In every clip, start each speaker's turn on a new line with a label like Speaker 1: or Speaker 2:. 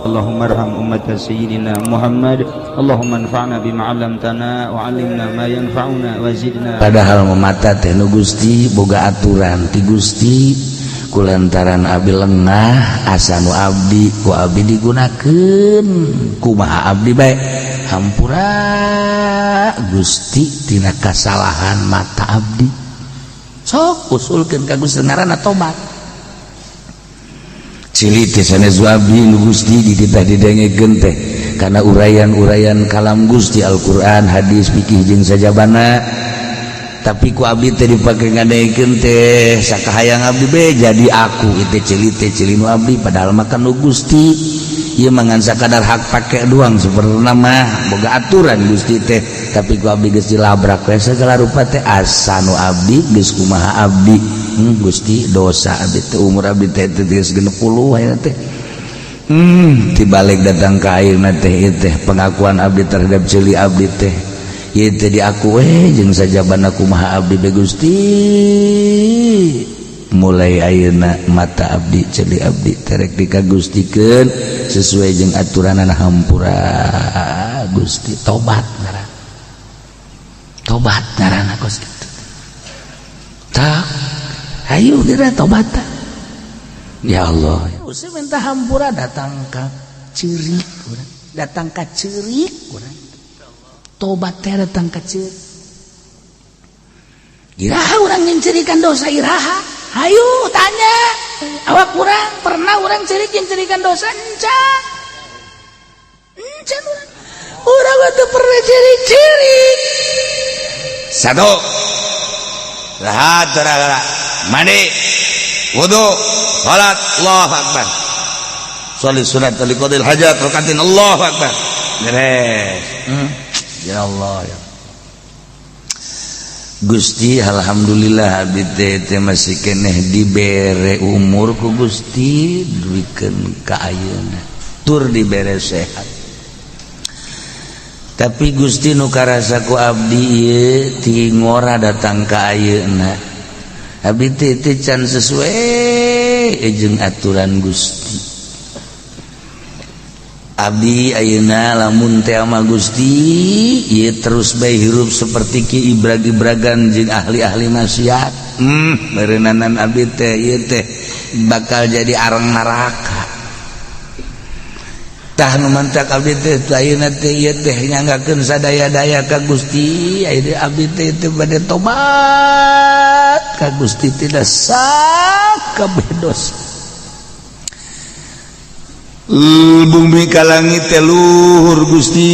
Speaker 1: اللهم ارحم أمة سيدنا محمد اللهم انفعنا بما علمتنا وعلمنا ما ينفعنا وزدنا.
Speaker 2: Padahal mata teh nu Gusti boga aturan ti Gusti, kulantaran abdi lengah, asa nu abdi ku abdi digunakeun kumaha abdi bae. Hampura, Gusti, tina kasalahan mata abdi. Sok usulkeun ka Gusti, ngaranna tobat. Cili teh sanes abdi nu Gusti dititah didengekeun teh karena uraian-uraian kalam Gusti, Al-Qur'an, hadis, fikih jeung sajabana, tapi ku abdi teh dipake ngadengekeun teh sakahayang abdi be. Jadi aku itu cili teh cili nu abdi, padahal makan nu Gusti ieu mah ngan sakadar hak pake doang. Sebenarnya mah boga aturan Gusti teh, tapi ku abdi geus dilabrak we segala rupa teh, asa nu abdi geus kumaha abdi. Gusti, dosa abdi teh, umur abdi teh teh geus 60 ayeuna teh. Tibalik datang ka ayeuna teh, ieu teh pengakuan abdi terhadap ceuli abdi teh, ieu teh diaku we jeung sajabana kumaha abdi be. Gusti, mulai ayeuna mata abdi, ceuli abdi terek dikagustikeun sesuai jeung aturanana. Hampura, Gusti. Tobat ngaran, tobat ngaranna kos kitu. Tak ayo geura tobat tah. Ya Allah, usah minta hampura, datang ka ceurik urang, datang ka ceurik urang. Tobat teh datang ka ceurik. Iraha urang nyencerikan dosa, iraha? Hayu tanya awak urang, pernah urang ceurik nyencerikan dosa? Encan, encan urang. Urang mah teu pernah ceurik-ceurik.
Speaker 3: Satu. Rahat gara mandi, wudu, salat, Allahu akbar. Sholli sunat li qadil hajat rakatin, Allahu akbar. Beres.
Speaker 2: Ya Allah, ya Gusti, alhamdulillah abdi teh masih keneh dibere umur ku Gusti duikeun ka ayeuna, tur dibere sehat. Tapi Gusti, nu karasa ku abdi ieu ti ngora datang ka ayeuna, abdi teh teh can sesuai jeung aturan Gusti. Abdi ayeuna lamun teh ama Gusti ieu terus bae hirup seperti ki ibrag-ibragan jeung ahli-ahli maksiat, meureunanan abdi teh ieu teh bakal jadi arang neraka. Tah, nu mantak abdi teh ayeuna teh ieu teh nyanggakeun sadaya-daya ka Gusti. Ayeuna abdi teh teh bade tobat ka Gusti tidak sakabeh dosa.
Speaker 3: Bumi ka langit teh luhur, Gusti.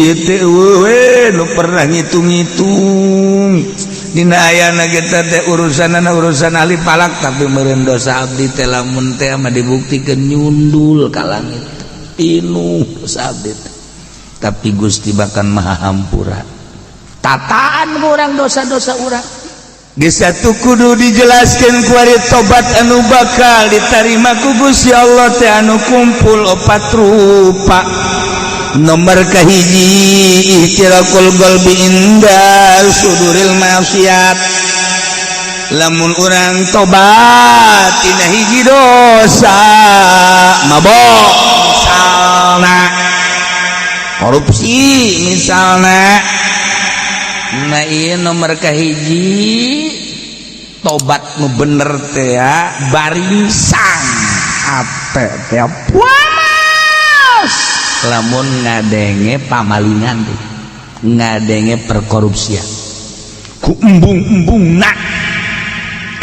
Speaker 3: Ieu teh eueuh we nu pernah ngitung-ngitung dina ayana kita teh urusanana urusan ahli falak, tapi meureun dosa abdi teh lamun teh mah dibuktikeun nyundul ka langit, pinuh dosa abdi teh.
Speaker 2: Tapi Gusti bahkan maha hampura tataan urang dosa-dosa urang.
Speaker 3: Geus atuh, kudu dijelaskeun kuari tobat anu bakal ditarima ku Gusti Allah teh anu kumpul opat rupa. Nomor kahiji, ihtiraqul qalbi inda suduril maksiat. Lamun urang tobat tina hiji dosa, mabok misalna, korupsi misalna.
Speaker 2: Nah, iya, nomor kahiji tobat nu bener teh ya baringsang hate teh panas lamun ngadenge pamalingan teh, ngadenge perkorupsian,
Speaker 3: ku embung-embung nak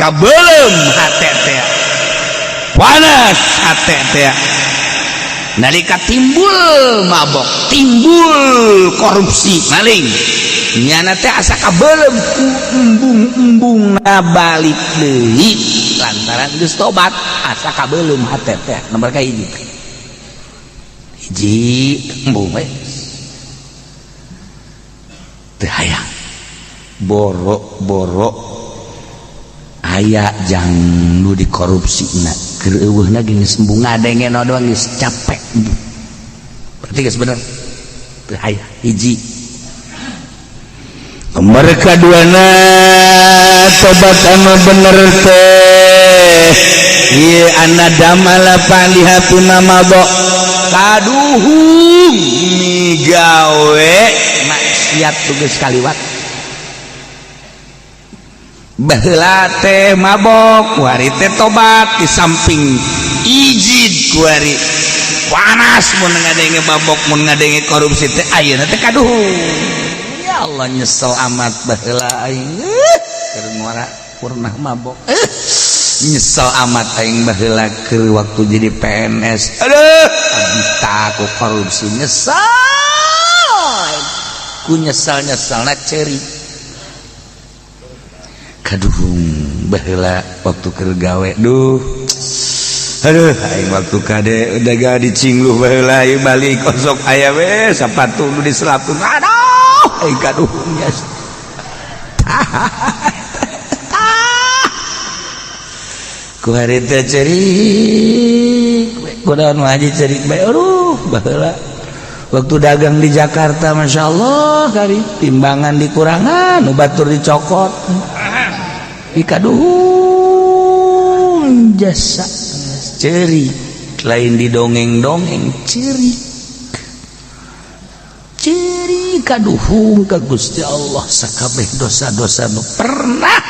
Speaker 3: kabelem hate teh, panas hate teh.
Speaker 2: Nalika timbul mabok, timbul korupsi, maling, nyana teh asa kabelem ku embung-embung na balik deui lantaran geus tobat, asa kabelem hate teh. Nomor kahiji, hiji embung we teu hayang borok-borok aya jang nu dikorupsi na keur eueuhna geus embung, ngadenge doang geus capek, berarti geus bener teu hayang, hiji.
Speaker 3: Nomor kaduana, tobat anu bener teh Ieu an-nadam ala fa'liha fima madha, kaduhung migawe maksiat tugas kaliwat. Baheula teh mabok, kuari teh tobat. Di samping ijid, kuari panas mun ngadenge mabok, mun ngadenge korupsi teh. Ayeuna teh kaduhung, ya Allah, nyesel amat baheula aing keur ngora pernah mabok. Nyesel amat aing baheula keur waktu jadi PNS. Aduh, abita ku korupsi, nyesel ku nyesel nyeselna ceri. Kaduhung baheula waktu keur gawe. Duh, aduh, aing waktu kade udah gak dicingluh baheula ieu balik kosok aya we sapatu nu diselapkeun. Aduh, aing kaduhung ya. Ku hari teh cerik kudaon haji, cerik bae. Aduh, baheula waktu dagang di Jakarta, Masya Allah, kali timbangan dikurangan, nu batur dicokot. Ikaduhung jasa cerik, lain didongeng-dongeng, cerik cerik kaduhung ka Gusti Allah. Sakabeh dosa-dosa nu pernah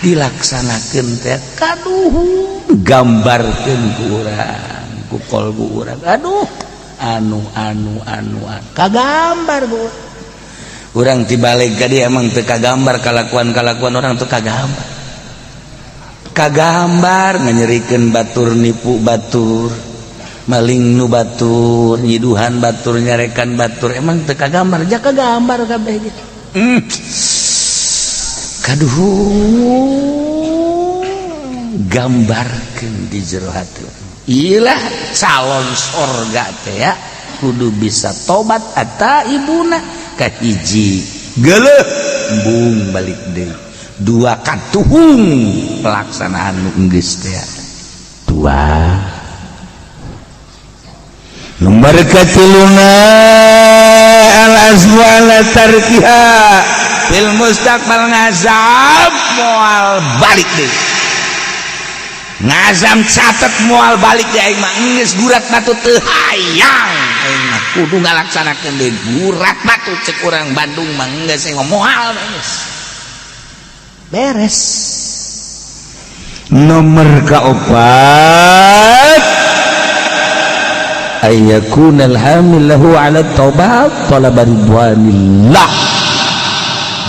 Speaker 3: dilaksanakeun teh kaduhung, gambarkeun ku urang, ku kolbu urang. Aduh, anu anu anu, anu. Kagambar ku urang tibalik ka dia. Emang teu kagambar kalakuan-kalakuan orang teu kagambar, kagambar nganyerikeun batur, nipu batur, maling nu batur, nyiduhan batur, nyarekan batur. Emang teu kagambar? Ja kagambar kabeh gitu. Kaduhung gambarkeun di jero hati. Ilah calon sorga teh ya kudu bisa tobat ata ibuna. Kahiji, geuleuh embung balik deui. Dua, katuhung pelaksanaan nu geus teh. Dua. Nomor katiluna, al azmu ala tarkiha fil mustaqbal. Ngazam moal balik deui, ngazam catet moal balik deui. Aing mah geus gurat batu, teu hayang aing mah, kudu ngalaksanakeun deui. Gurat batu cek urang Bandung mah, geus aing mah moal, geus beres. Nomor kaopat, ayyakunal hamil lahu ala taubat talaba ridwanillah.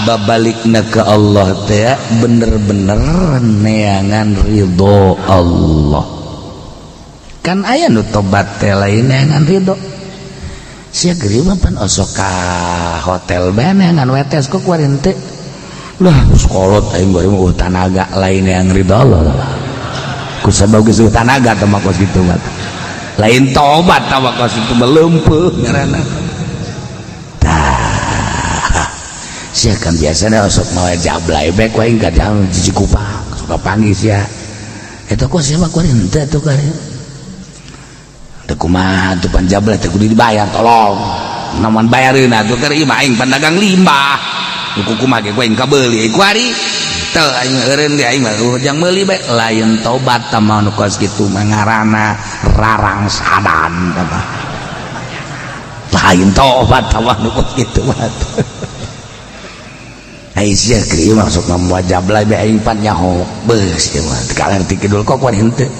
Speaker 3: Babalikna ke Allah teh bener-bener neangan ridho Allah. Kan aya nu tobat teh lain neangan ridho. Sia geri mah pan osok ka hotel bae neangan wetes, kok kuari teh lah sekolot aing bari mah tanaga. Lain yang ridho Allah lah, ku sabab geus tanaga teh mah kos kitu mah lain tobat tah, kos itu melempeuh ngaranna. Tah sia kan biasanya osok mawa jablay bae ku aing ka jam Cikupa, suka panggil sia eta kok sia mah kuari henteu atuh kuari teu. Kumaha tuh pan jablay teh kudu dibayar? Tolong namun bayareun atuh, keur ieu mah aing pan dagang limbah. Ku kumaha ge ku aing kabeuli kuari teu, aing eureun ge, aing mah jang meuli bae. Lain tobat tah mah nu kos kitu mah, ngaranna rarang sadan tah mah. Lain tobat tah mah nu kos kitu mah. Ai sia kieu masuk mawa jablay bae, aing pan nyaho beus ieu mah teu ngarti kidul, kok kuari henteu.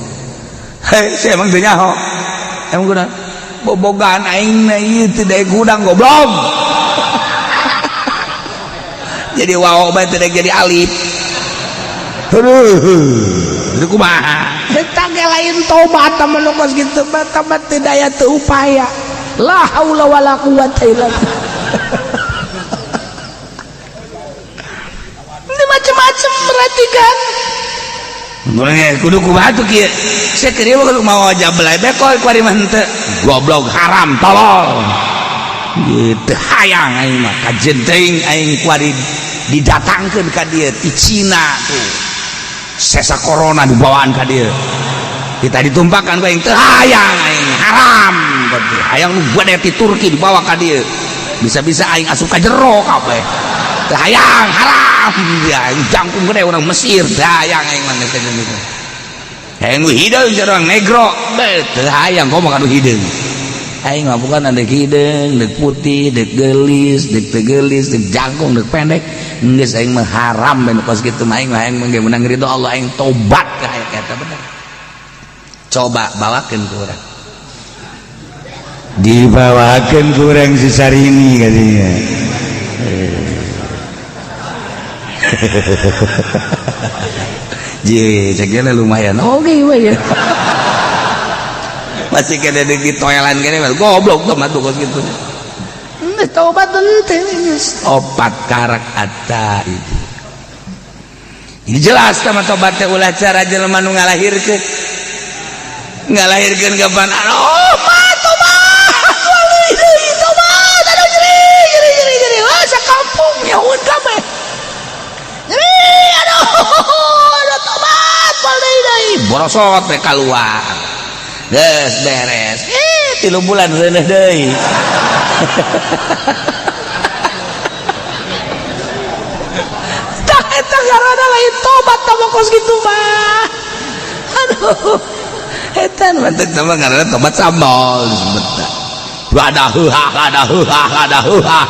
Speaker 3: Hei, sia emang teu nyaho? Emang kunaon bobogaan aing na ieu teu daek hudang, goblok? Jadi wow bae teu daek jadi alif. Aduh, itu kumaha eta ge? Lain tobat mah nu kos kitu mah, tobat teu daya teu upaya. La haula wala quwata illa billah. Ini macam-macam berarti kan. Mulai kudu kumaha tuh kieu? Sia keur ieu kudu mawa jablay bae kok kuari mah henteu. Goblok, haram, tolol. Gitu hayang aing mah, kajen teuing aing kuari didatangkeun ka dieu ti Cina tuh. Sesa corona dibawaan ka dieu. Kita ditumpakan ku aing, teu hayang aing, haram. Hayang nu gede ti Turki dibawa ka dieu. Bisa-bisa aing asup ka jero kabeh. Teu hayang, haram. Ya, jangkung gede orang Mesir, teu hayang aing mah geus gitu.
Speaker 2: Hayang nu hideung orang negro. Teu hayang komo ka nu hideung. Aing mah bukan ada hideung, deuk putih, deuk geulis, deuk teu geulis, deuk jangkung, deuk pendek. Geus aing mah haram ben kos kitu mah aing mah hayang mah menang ridho Allah, aing tobat ka aya eta bener. Coba bawakeun ku urang.
Speaker 3: Dibawakeun ku urang si Sarini katanya.
Speaker 2: Je, ceknya lumayan. Oke, we ya. Masih kena di toelan kene goblok tuh mah kos kitu. Geus tobat henteu geus. Opat karak atta itu. Ini jelas sama tobat teh ulah cara jelema nu ngalahirkeun. Ngalahirkeun kapan? Oh, mah tobat. Tobat. Aduh nyeri nyeri nyeri nyeri. Wah, sakampung nyaun kabeh. Nyeri aduh. Aduh tobat moal deui deui. Borosot teh kaluar. Geus beres. 3 bulan reuneuh deui. Tah eta ngaranna lain tobat tah kos kitu mah. Aduh. Eta mah teh mah ngaranna tobat sambal disebut teh. Ada heuhah, ada heuhah, ada heuhah.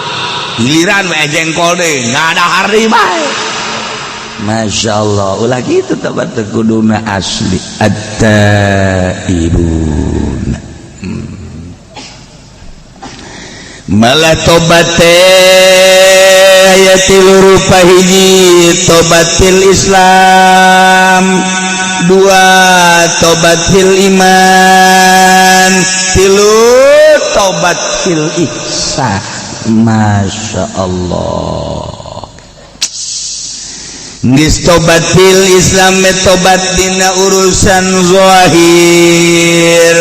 Speaker 2: Giliran we jengkol deui, ngadahar deui bae. Masya Allah, ulah gitu tobat teh kuduna asli at-taibun.
Speaker 3: Malah tobat teh aya tilu rupa, hiji tobat fil Islam, dua tobat fil iman, tilu tobat fil ihsan.
Speaker 2: Masya Allah.
Speaker 3: Geus tobat fil Islam tobat dina urusan zahir,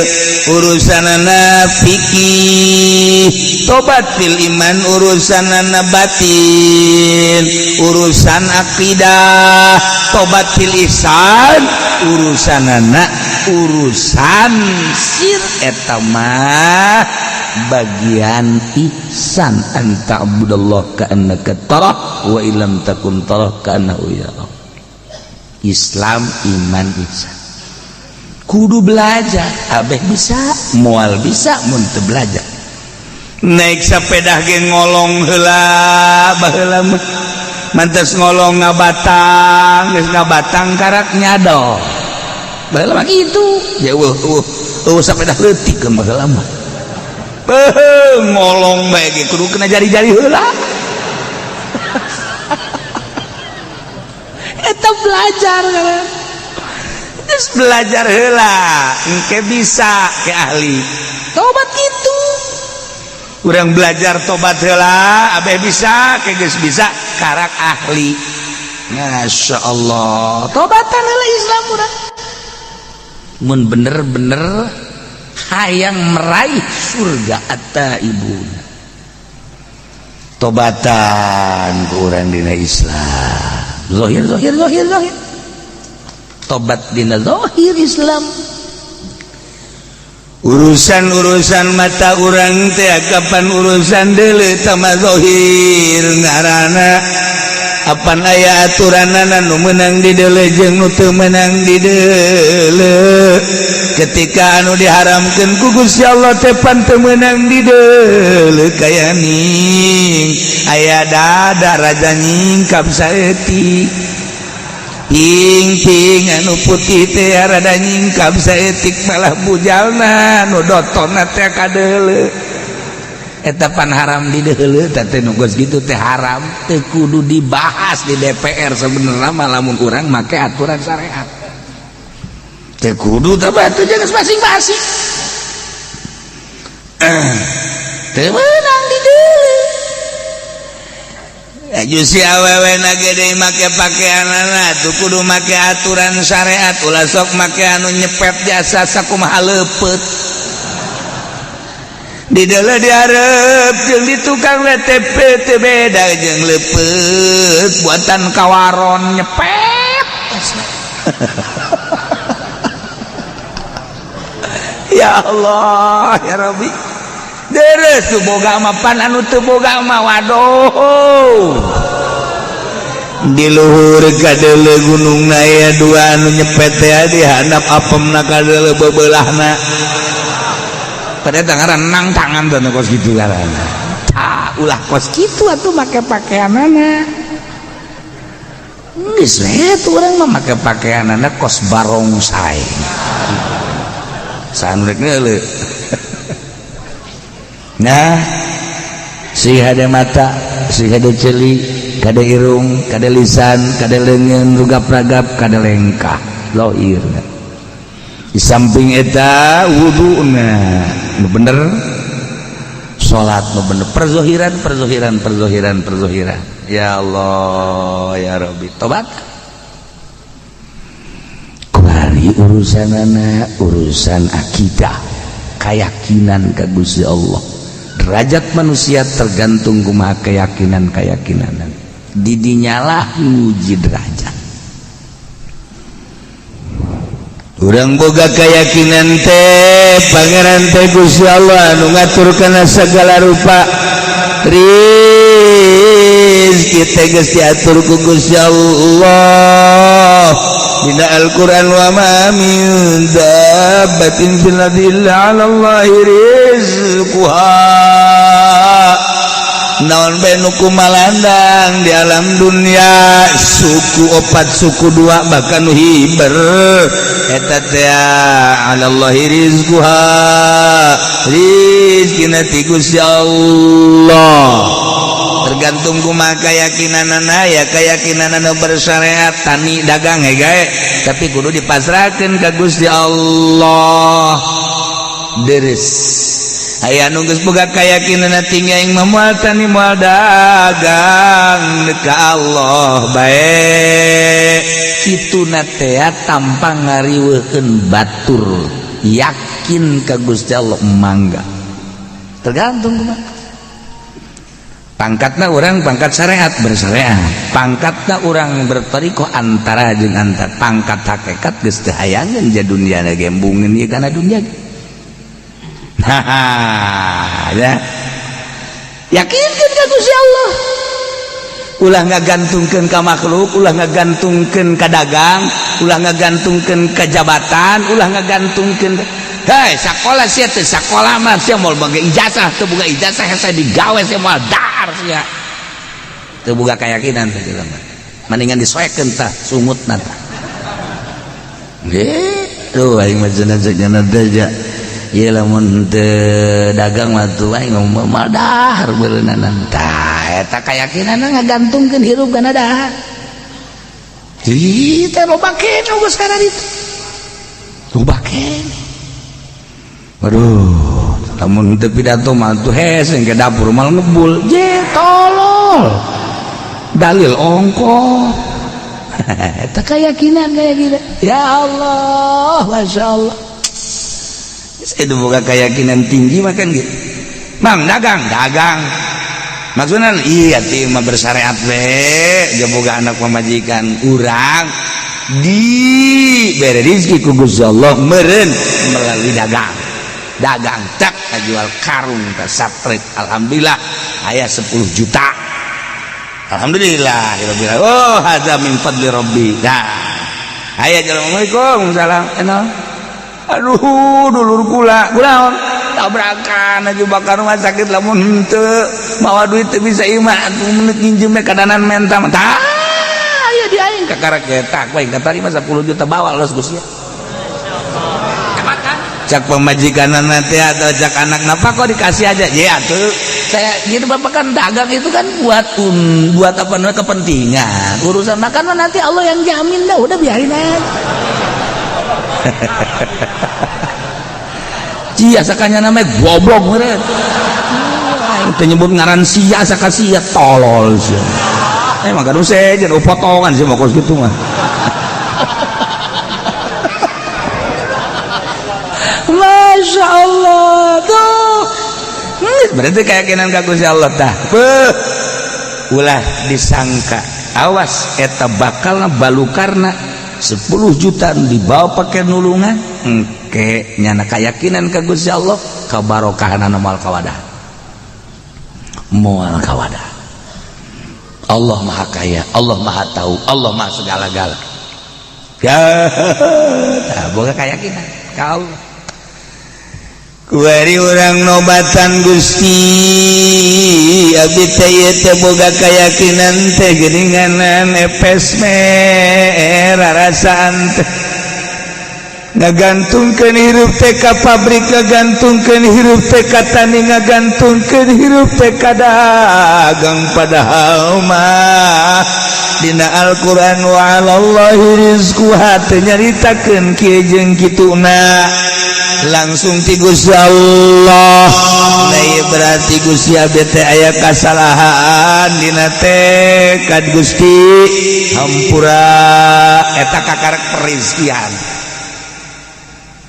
Speaker 3: urusanana fikih. Tobat fil iman urusanana batin, urusan akidah. Tobat fil ihsan urusanana urusan sir eta mah
Speaker 2: bagian ihsan, anta abudallah ka'annaka tarah wa illam takun tarah ka'annahu yarah. Islam, iman, ihsan. Kudu belajar, abeh bisa, moal bisa mun teu belajar.
Speaker 3: Naik sepeda ge ngolong heula baheula mah. Mantes ngolong ngabatang, geus ngabatang karak nyadol.
Speaker 2: Baheula mah kitu. Ya eueuh eueuh eueuh sepeda leutik baheula mah.
Speaker 3: Ngolong bae ge kudu kena jari-jari heula.
Speaker 2: Eta belajar kan.
Speaker 3: Geus belajar heula, engke bisa ke ahli.
Speaker 2: Tobat kitu.
Speaker 3: Urang belajar tobat heula, abeh bisa, ke geus bisa karak ahli.
Speaker 2: Masya Allah. Tobatan heula Islam urang. Mun bener-bener hayang meraih surga at-taibun. Tobatan ku urang dina Islam. Zahir zahir zahir zahir. Tobat dina zahir Islam.
Speaker 3: Urusan-urusan mata urang teh kapan urusan deuleu tama zahir ngaranna apan aya aturanana nu meunang di deuleu jeung nu teu meunang di deuleu. Ketika anu diharamkeun ku Gusti Allah teh pan teu meunang di deuleu kaya ning aya dada raja nyingkap saeutik. Ping-ping anu putih teh rada nyingkap saeutik malah bujalna nu dotonna teh kadeuleu.
Speaker 2: Eta pan haram di deuleu teh teh nu geus kitu teh haram, teu kudu dibahas di DPR sebenarnya mah lamun urang make aturan syariat. Teu kudu teh batu jeung masing-masing. Teu meunang di deuleu.
Speaker 3: Aju si awewe na gede make pakaianana tuh kudu make aturan syariat, ulah sok make anu nyepet jasa sakumaha leupeut. Di deuleu dihareup jeung di tukang WTP teu beda jeung leupeut buatan kawaron nyepet. Ya Allah ya Rabbi. Deres tuh boga mah pan anu teu boga mah waduh. Di luhur kadeuleu gunung aya dua anu nyepet teh di handap apemna kadeuleu bebelahna. Ternyata ngaran nang tangan teh kos kitu ngaranna. Tah ulah kos kitu atuh make pakaianana. Geus we tuh urang mah make pakaianana kos barongsai. Saha rek neuleu. Nah, si hade mata, si hade ceuli, kade irung, kade lisan, kade leungeun, rugap-ragap, kade lengkah, lohir. Di samping eta wuduna nu bener, salat nu bener, perzohiran, perzohiran, perzohiran, perzohiran. Ya Allah, ya Rabbi, tobat. Kuari urusanana urusan akidah, keyakinan ka Gusti Allah. Derajat manusia tergantung kumaha keyakinan-keyakinan. Didinyalah nguji derajat. Urang boga keyakinan teh Pangeran teh Gusti Allah anu ngatur kana segala rupa. Rizki teh geus diatur ku Gusti Allah. Dina Al-Qur'an wa ma min dabbatin fil ardi illa 'ala Allahi rizquha. Naon bae nu kumalandang di alam dunia, suku opat suku dua bahkan nu hiber eta teh 'ala Allahi rizquha, rizkina ti Gusti Allah. Tergantung kumaha keyakinanana, ya keyakinanana bersyariat tani dagang gae, tapi kudu dipasrahkeun ka Gusti Allah. Deres aya nu geus boga keyakinan tinggi aing mah moal tani moal dagang ka Allah bae. Kituna teh tanpa ngariweukeun batur, yakin ka Gusti Allah mangga. Tergantung kumaha pangkatna orang, pangkat syariat bersyariat, pangkatna orang bertorikoh antara jeung antar, pangkat hakikat geus teu hayangeun ja dunia gembungeun ieu kana dunia. Nah, ya. Yakinkeun ka Gusti Allah. Ulah ngagantungkeun ka makhluk, ulah ngagantungkeun ka dagang, ulah ngagantungkeun ka jabatan, ulah ngagantungkeun. Hei, sakola sia teh sakola mah sia moal boga ijazah, teu boga ijazah hese digawe sia moal dahar sia. Teu boga keyakinan teh jelema. Mendingan disoekeun tah sungutna tah. Nggih, duh aing mah cenah teh ja. Ieu lamun teu dagang mah tuh aing moal dahar beureunanan. Tah eta keyakinanna ngagantungkeun hirup kana dahar. Ih, teh loba keneh geus kana ditu. Loba keneh. Waduh, lamun teu pidato mah tuh hese ke dapur mal ngebul. Je tolol. Dalil ongko. Eta keyakinan kayak gitu. Ya Allah, Masya Allah. Saya itu buka keyakinan tinggi makan gitu. Mang dagang, dagang. Maksudnya iya ti mah bersyariat we, boga anak pamajikan urang di bere rezeki ku Gusti Allah meureun melalui dagang. Dagang tak jual karung ke satrik, alhamdulillah aya 10 juta, alhamdulillah. Oh, hadza min fadli rabbi. Nah, aya assalamualaikum salam enal, aduh dulur kula kunaon tabrakan aja bakar rumah sakit, lamun henteu mawa duit teu bisa imah atuh menit nginjem kadanan menta tah aya di aing kakara ketak bae katarima 10 juta bawa los Gusti. Cak pemajikan nanti atau cak anak napa kok dikasih aja ya tuh saya gitu. Bapak kan dagang itu kan buat buat apa namanya kepentingan urusan makan nanti Allah yang jamin dah, udah biarin aja. Cia sakanya namanya goblok meureun teu nyebut ngaran sia saka sia tolol sia. Emang kan sejen potongan sih mau kos gitu mah. Masya Allah tuh berarti keyakinan ka Gusti Allah tah. Beuh ulah disangka awas eta bakal balukarna 10 juta dibawa pakai nulungan engke nyana keyakinan ka Gusti Allah kabarokahanana moal kawadah, moal kawadah.
Speaker 2: Allah Maha Kaya, Allah Maha Tahu, Allah Maha segala-gala. Ya, tah boga keyakinan ka Allah.
Speaker 3: Kuari urang nobatan, Gusti, abdi teh ieu teh boga keyakinan teh geuninganan epes rarasaan teh ngagantungkeun hirup teh ka pabrik, ngagantungkeun hirup teh ka tani, ngagantungkeun hirup teh ka dagang, padahal mah dina Al-Qur'an wa 'alallahi rizquha teu nyaritakeun kieu jeung kituna, langsung ti Gusti Allah. Nah, ieu berarti Gusti, abdi teh aya kasalahan dina tekad, Gusti hampura. Eta kakarek perizkian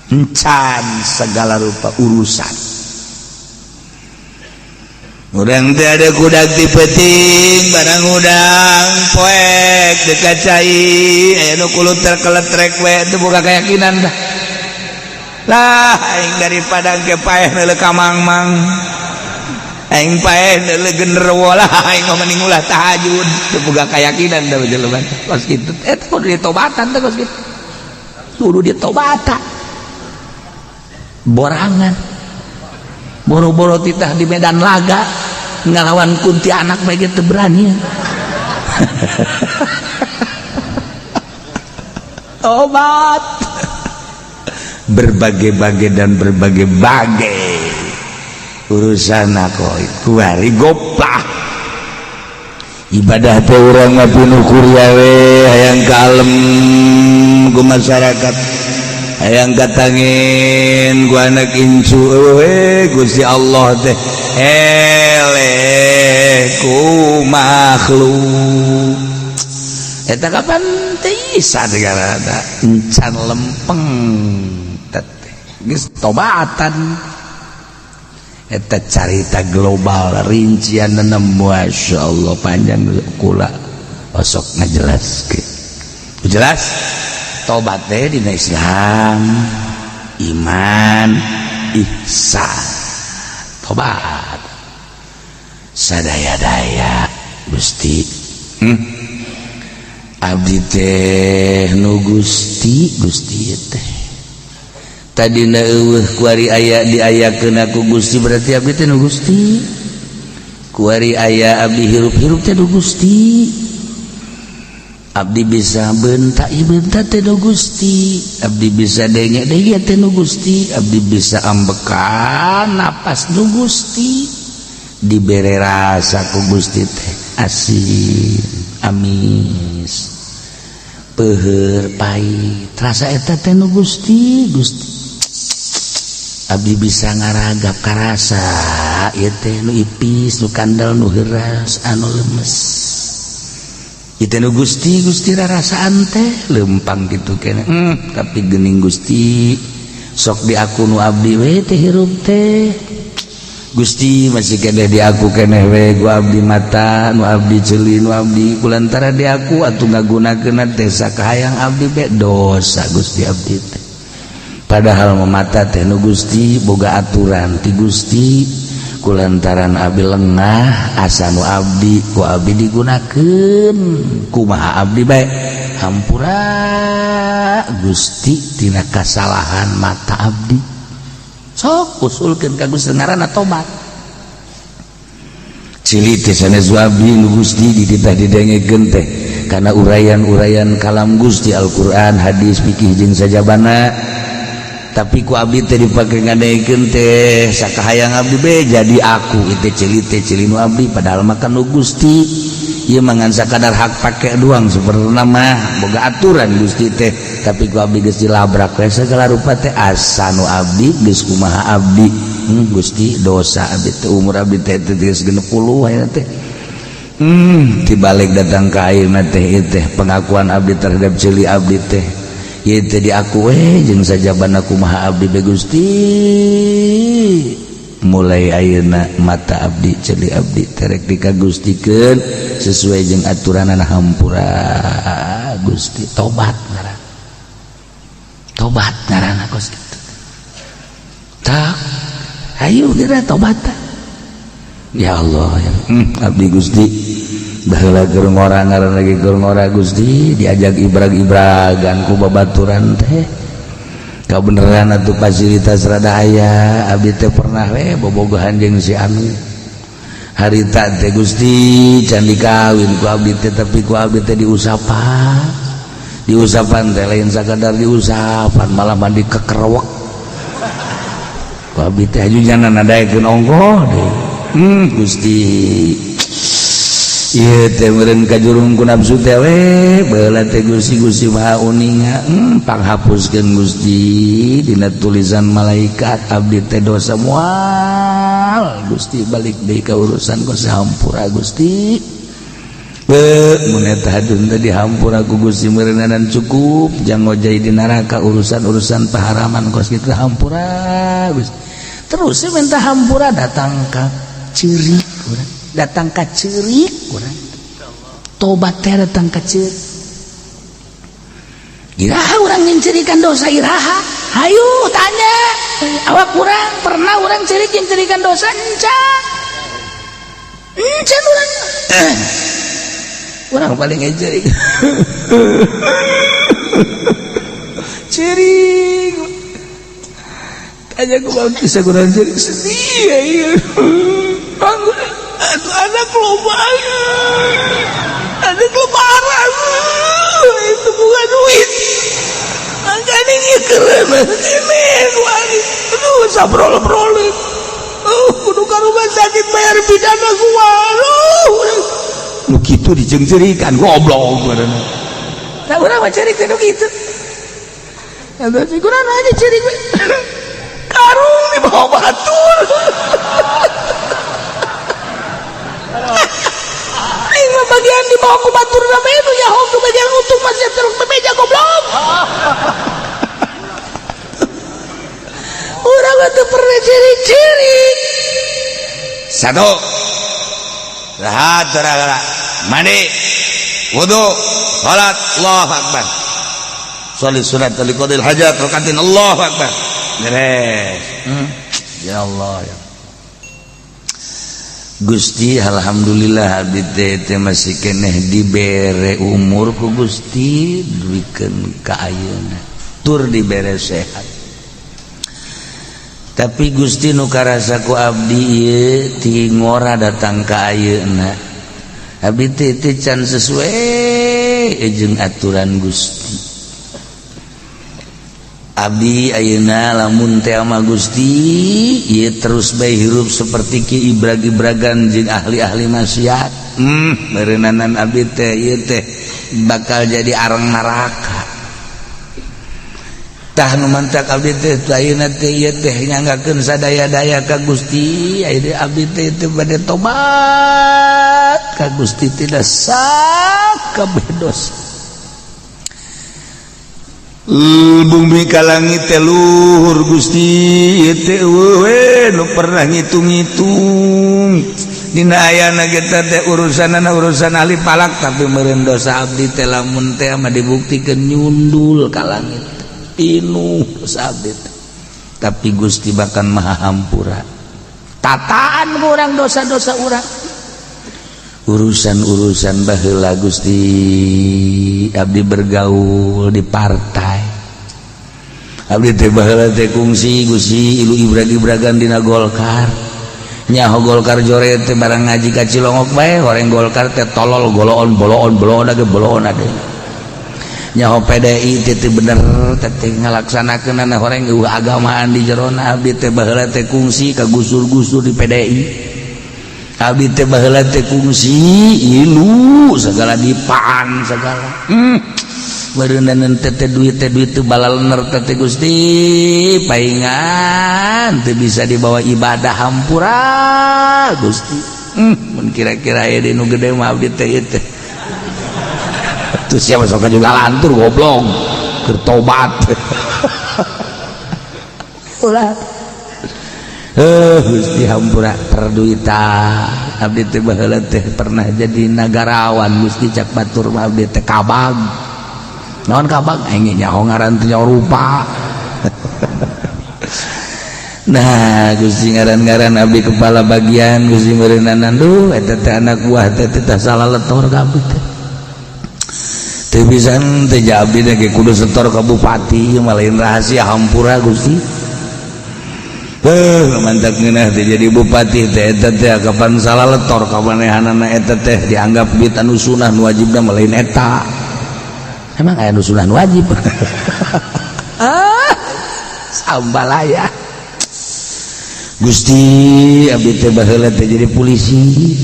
Speaker 3: encan segala rupa urusan. Urang teh ada kudak ti peuting, barang hudang poek dekat cai, aya nu kuluter keletrek we, teu boga keyakinan dah lah. Aing daripada ke paeh neuleuh ka mang-mang, aing paeh neuleuh genderuwo lah, aing mah mending ulah tahajud, teu boga keyakinan dah jelema kos kitu. Eta kudu ditobatan teh kos kitu, kudu ditobatan. Borangan boro-boro titah di medan laga ngalawan kuntianak bae teu berani. Tobat
Speaker 2: Berbagai-bagai dan berbagai-bagai urusan aku kuari goplah ibadah teh. Urang mah pinuh kuria we, hayang kalem ku masyarakat, hayang katangin ku anak incu we. Gusti Allah teh eleh ku makhluk. Eta kapan teh isa negara encan lempeng teh geus tobatan. Eta carita global, rincian. Masya Allah, panjang, kula osok ngajelaskeun jelas. Tobat teh dina Islam, iman, ihsan, tobat sadaya-daya. Gusti, Abdi teh nu Gusti, Gusti teh tadi eueuh, kuari aya diayakeun ku Gusti, berarti abdi teh nu Gusti. Kuari aya abdi hirup-hirup teh nu Gusti. Abdi bisa bentak bentak teh nu Gusti. Abdi bisa denge denge teh nu Gusti. Abdi bisa ambekan napas nu Gusti. Dibere rasa ku Gusti teh asin, amis, peuheur, pahit, rasa eta teh nu Gusti. Gusti, abdi bisa ngaragap karasa ieu teh nu ipis, nu kandel, nu heuras, anu lemes. Itu nu Gusti. Gusti, rarasaan teh lempang gitu kene, tapi gening Gusti sok di aku nu abdi we teh hirup teh. Gusti, masih keneh di aku keneh we ku abdi mata nu abdi, ceuli nu abdi, kulantara di aku atuh ngagunakeun teh sakahayang abdi be dosa. Gusti, abdi teh padahal mata teh nu Gusti, boga aturan ti Gusti, kulantaran abdi lengah asa nu abdi ku abdi digunakeun kumaha abdi bae. Hampura Gusti tina kasalahan mata abdi. Sok usulkeun ka Gusti, ngaranna tobat. Cili teh sanes abdi nu Gusti, dititah didengekeun teh kana uraian-uraian kalam Gusti, Al-Qur'an, hadis, fikih jeung sajabana, tapi ku abdi teh dipake ngadengekeun teh sakahayang abdi be, jadi aku itu ceuli teh ceuli nu abdi, padahal makan nu Gusti. Ieu mah ngan sakadar hak pake doang. Sebenarnya mah boga aturan Gusti teh, tapi ku abdi geus dilabrak we segala rupa teh, asa nu abdi geus kumaha abdi. Gusti, dosa abdi teh, umur abdi teh geus 60 ayeuna teh. Dibalik datang ka ayeuna teh, ieu teh pengakuan abdi terhadap ceuli abdi teh, ieu teh diaku we jeung sajabana kumaha abdi be. Gusti, mulai ayeuna mata abdi, ceuli abdi terek dikagustikeun sesuai jeung aturanana. Hampura Gusti. Tobat ngaran, tobat ngaranna kos kitu. Tak ayo geura tobat. Ya Allah ya. Abdi Gusti Baheula keur ngora, ngaran lagi keur ngora Gusti, diajak ibrag-ibragan ku babaturan teh. Kabeneran atuh fasilitas rada aya, abdi teh pernah we bobogohan jeung si anu. Harita teh Gusti can dikawin ku abdi teh, tapi ku abdi teh diusapan. Diusapan teh lain sakadar diusapan, malah mandi kekerewek. Ku abdi teh haju jana nadaekeun ongkoh deui. Gusti. Ieu teh meureun kajurung ku nafsu teh we, baheula teh Gusti, Gusti Maha Uninga, panghapuskeun Gusti dina tulisan malaikat abdi teh dosa moal Gusti balik deui ka urusan ku sahampura Gusti. Be, mun eta hadun teh dihampura ku Gusti meureunanan cukup jang ngojay di neraka urusan-urusan paharaman kos kitu hampura Gusti. Terus minta hampura datang ka ceurik urang, datang ka ceurik urang. Tobat teh datang ka ceurik. Iraha urang nyincirikan dosa iraha? Hayu tanya. Awak urang pernah urang ceurik nyincirikan dosa encan? Encan urang. Urang paling ngecerik. Ceurik. Tanya ku bang bisa kurang ceurik sedih ya iya. Aduh, anak loba, anak lebaran itu bukan duit, makanya ini keren ini aduh sabrol brol, kudu ka rumah sakit bayar pidana gua, aduh nu kitu dijengcerikan goblok badanna. Tah urang mah cerik teh nu kitu. Atuh si kurang aja cerik we. Karung di bawah batur. Aing mah bagian di bawah ku batur na bae nu nyaho ku bagian untung masih terus bebeja goblok. Urang mah teu pernah ciri-ciri.
Speaker 3: Satu. Rahat gara-gara mandi, wudu, salat, Allahu akbar. Sholli sunat liqadil hajat rakatin Allahu akbar. Beres.
Speaker 2: Ya Allah ya. Gusti alhamdulillah abdi teh masih keneh dibere umur ku Gusti duikeun ka ayeuna tur dibere sehat. Tapi Gusti nu karasa ku abdi ieu ti ngora datang ka ayeuna. Abdi teh can sesuai jeung aturan Gusti. Abdi ayeuna lamun teh ama Gusti ieu terus bae hirup seperti ki ibrag-ibragan jeung ahli-ahli maksiat. Meureunana abdi teh ieu teh bakal jadi arang neraka. Tah nu mantak abdi teh ayeuna teh ieu teh nyanggakeun sadaya-daya ka Gusti, ayeuna abdi teh teu bade tobat ka Gusti tidak sakabeh dosa.
Speaker 3: Bumi ka langit teh luhur Gusti teh we nu pernah ngitung-ngitung dina ayana kita teh urusanana urusan ahli palak, tapi meureun dosa abdi teh lamun teh mah dibuktikeun nyundul ka langit pinuh dosa abdi teh.
Speaker 2: Tapi Gusti bahkan maha hampura tataan urang dosa-dosa urang urusan-urusan baheula Gusti abdi bergaul di partai abdi teh baheula teh kungsi Gusti ilu ibrag-ibragan dina Golkar nyaho Golkar jore teh barang ngaji ka Cilongok bae horeng Golkar teh tolol goloon boloon boloon age boloon ade nyaho PDI teh teh bener teh teh ngalaksanakeunana horeng eueuh agamaan di jerona abdi teh baheula teh kungsi ka gusur-gusur di PDI abdi teh baheula teh kungsi ilu segala dipaan segala beureunan teh teh duit teh balalener teh teh Gusti paingan teu bisa dibawa ibadah hampura Gusti. Mun kira-kira aya di nu gede mah abdi teh ieu teh atuh siapa sok juga lantur goblok keur tobat. Ulah Gusti hampura perduitan abdi teh baheula teh pernah jadi nagarawan Gusti cak batur mah abdi teh kabag naon kabag aing nyaho ngaran teh nyaho rupa. Nah, Gusti, ngaran-ngaran abdi kepala bagian, Gusti, meureunan. Duh, eta teh anak buah teh teh salah letor ka abdi teh. Teu bisa teh abdi teh kudu setor ka bupati, ieu mah lain rahasia, hampura, Gusti. Heuh, mantap ngeunah teh jadi bupati teh. Eta teh kapan salah letor ka manehanana, eta teh dianggap duit anu sunah, nu wajibna mah lain eta. Emang aya nu sunah, nu wajib? Ah, sambalaya. Gusti, abdi teh baheula teh jadi polisi.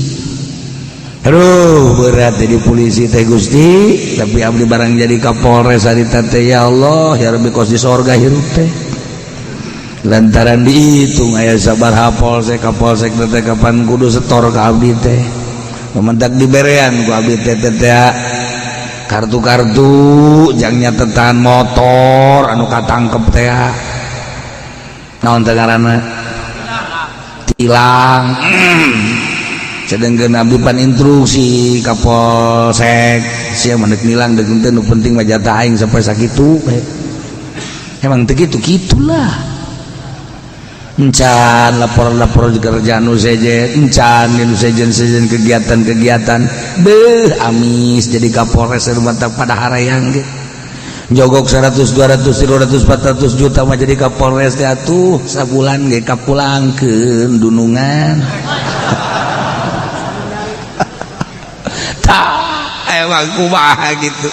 Speaker 2: Aduh, berat jadi polisi teh, Gusti, tapi abdi barang jadi Kapolres harita teh, ya Allah ya Rabbi, kos di sorga hirup teh, lantaran dihitung aya sabaraha polsek, kapolsek teh kapan kudu setor ka abdi teh. Mementak diberean ku abdi teh teh kartu-kartu jang nyatetan motor anu katangkep teh, naon teh ngaranna, tilang. Sedangkan abdi pan instruksi Kapolsek, sia mah deuk nilang deuk teu, nu penting mah jatah aing sampai sakitu. Emang teu kitu kitulah. Encan lapor-lapor kerjaan nu sejen, encan nu sejen-sejen kegiatan-kegiatan. Beuh, amis jadi Kapolres mantap pada harayang ge jogok 100, 200, 300, 400 juta mah jadi Kapolres teh atuh sabulan ge kapulangkeun dunungan. Tah, emang kumaha gitu.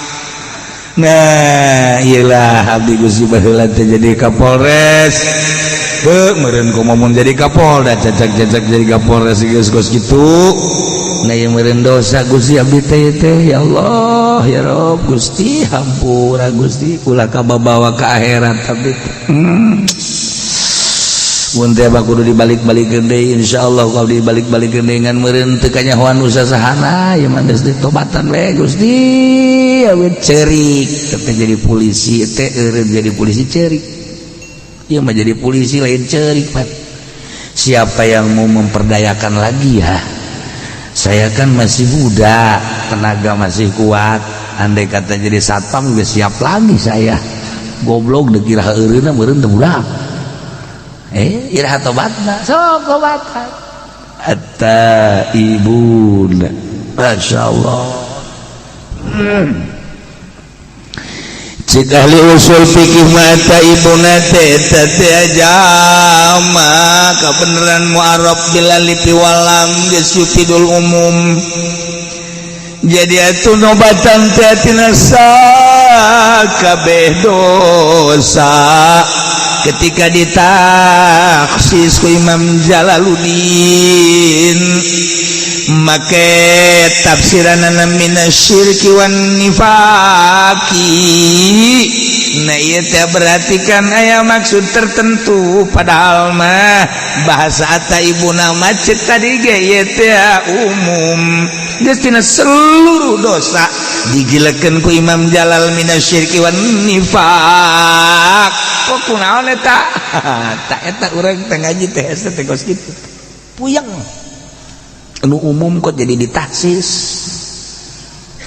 Speaker 2: Nah, iyalah abdi, Gusti, baheula teh jadi Kapolres. Heuh, meureun komo mun jadi Kapolda, cacak-cacak jadi Kapolres geus kos kitu. Nah, ieu meureun dosa, Gusti, abdi teh teh. Ya Allah ya Rob, Gusti, hampura, Gusti, ulah kababawa ke akhirat abdi teh. Mun teh kudu dibalik-balikeun deui, insyaallah kalau dibalik-balikeun deui, ngan meureun teu kanyahoan usaha sahana ieu mah, geus ditobatan we, Gusti. Awet cerik teh jadi polisi teh, eureun jadi polisi cerik. Ieu mah jadi polisi lain cerik, Pak. Siapa yang mau memperdayakan lagi ya? Saya kan masih muda, tenaga masih kuat. Andai kata jadi satpam geus siap lagi saya. Goblok, dikira eureunna meureun teu budak. Eh, iraha tobatna? Sok tobatan. At-taibun. Masya Allah. Cik ahli usul fikih mata ibuna teh teh jama kebenaran mu'arraf bil alif wal lam geus yufidul umum. Jadi atuh nobatan teh tina sakabeh dosa. Ketika ditaksis ku Imam Jalaluddin make tafsiranana minasyirki wan nifaki. Nah, ieu teh berarti kan aya maksud tertentu, padahal mah bahasa ata ibu nama cek tadi ge ieu teh umum, geus tina seluruh dosa digilekeun ku Imam Jalal minasyirki wan nifak. Kok kunaon eta? Tak eta urang teh ngaji teh hese teh kos kitu, puyeng, anu umum kok jadi ditaksis.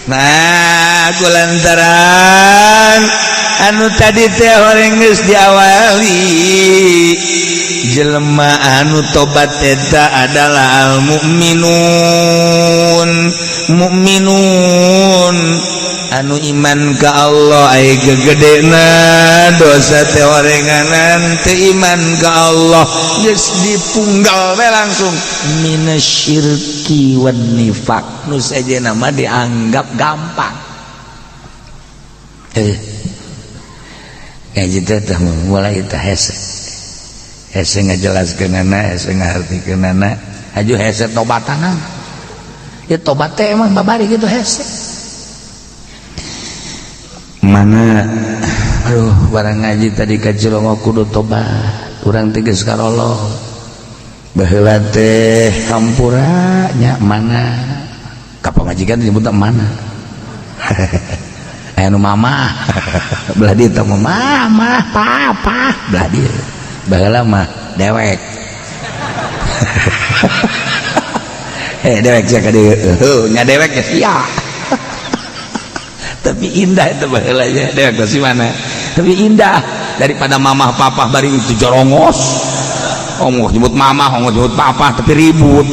Speaker 2: Nah, kulantaran anu tadi teh horeng geus diawali, jelema anu tobat eta adalah al mukminun, mukminun anu iman ka Allah. Ai gegedena dosa teh orenganan teu iman ka Allah, geus dipunggal we langsung minasyirki wan nifak. Nu sejenna mah dianggap gampang. Eh, ngaji teh mulai teh hese hese ngajelaskeunana, hese ngahartikeunana, haju hese tobatana ya. Tobat teh emang babari gitu hese mana. Aduh, barang ngaji tadi ka Cilongok kudu tobat urang teh, geus karolo baheula teh, hampura nya. Mana ka pamajikan disebut mana, aya nu mama belah dieu teh, mama papa belah dieu. Baheula mah dewek, eh dewek sia ka dieu, nya dewek ya sia. Tapi indah itu baheula nya, dewek si mana, tapi indah daripada mamah papah bari itu jorongos.
Speaker 3: Ongkoh nyebut mama, ongkoh nyebut papa, tapi ribut.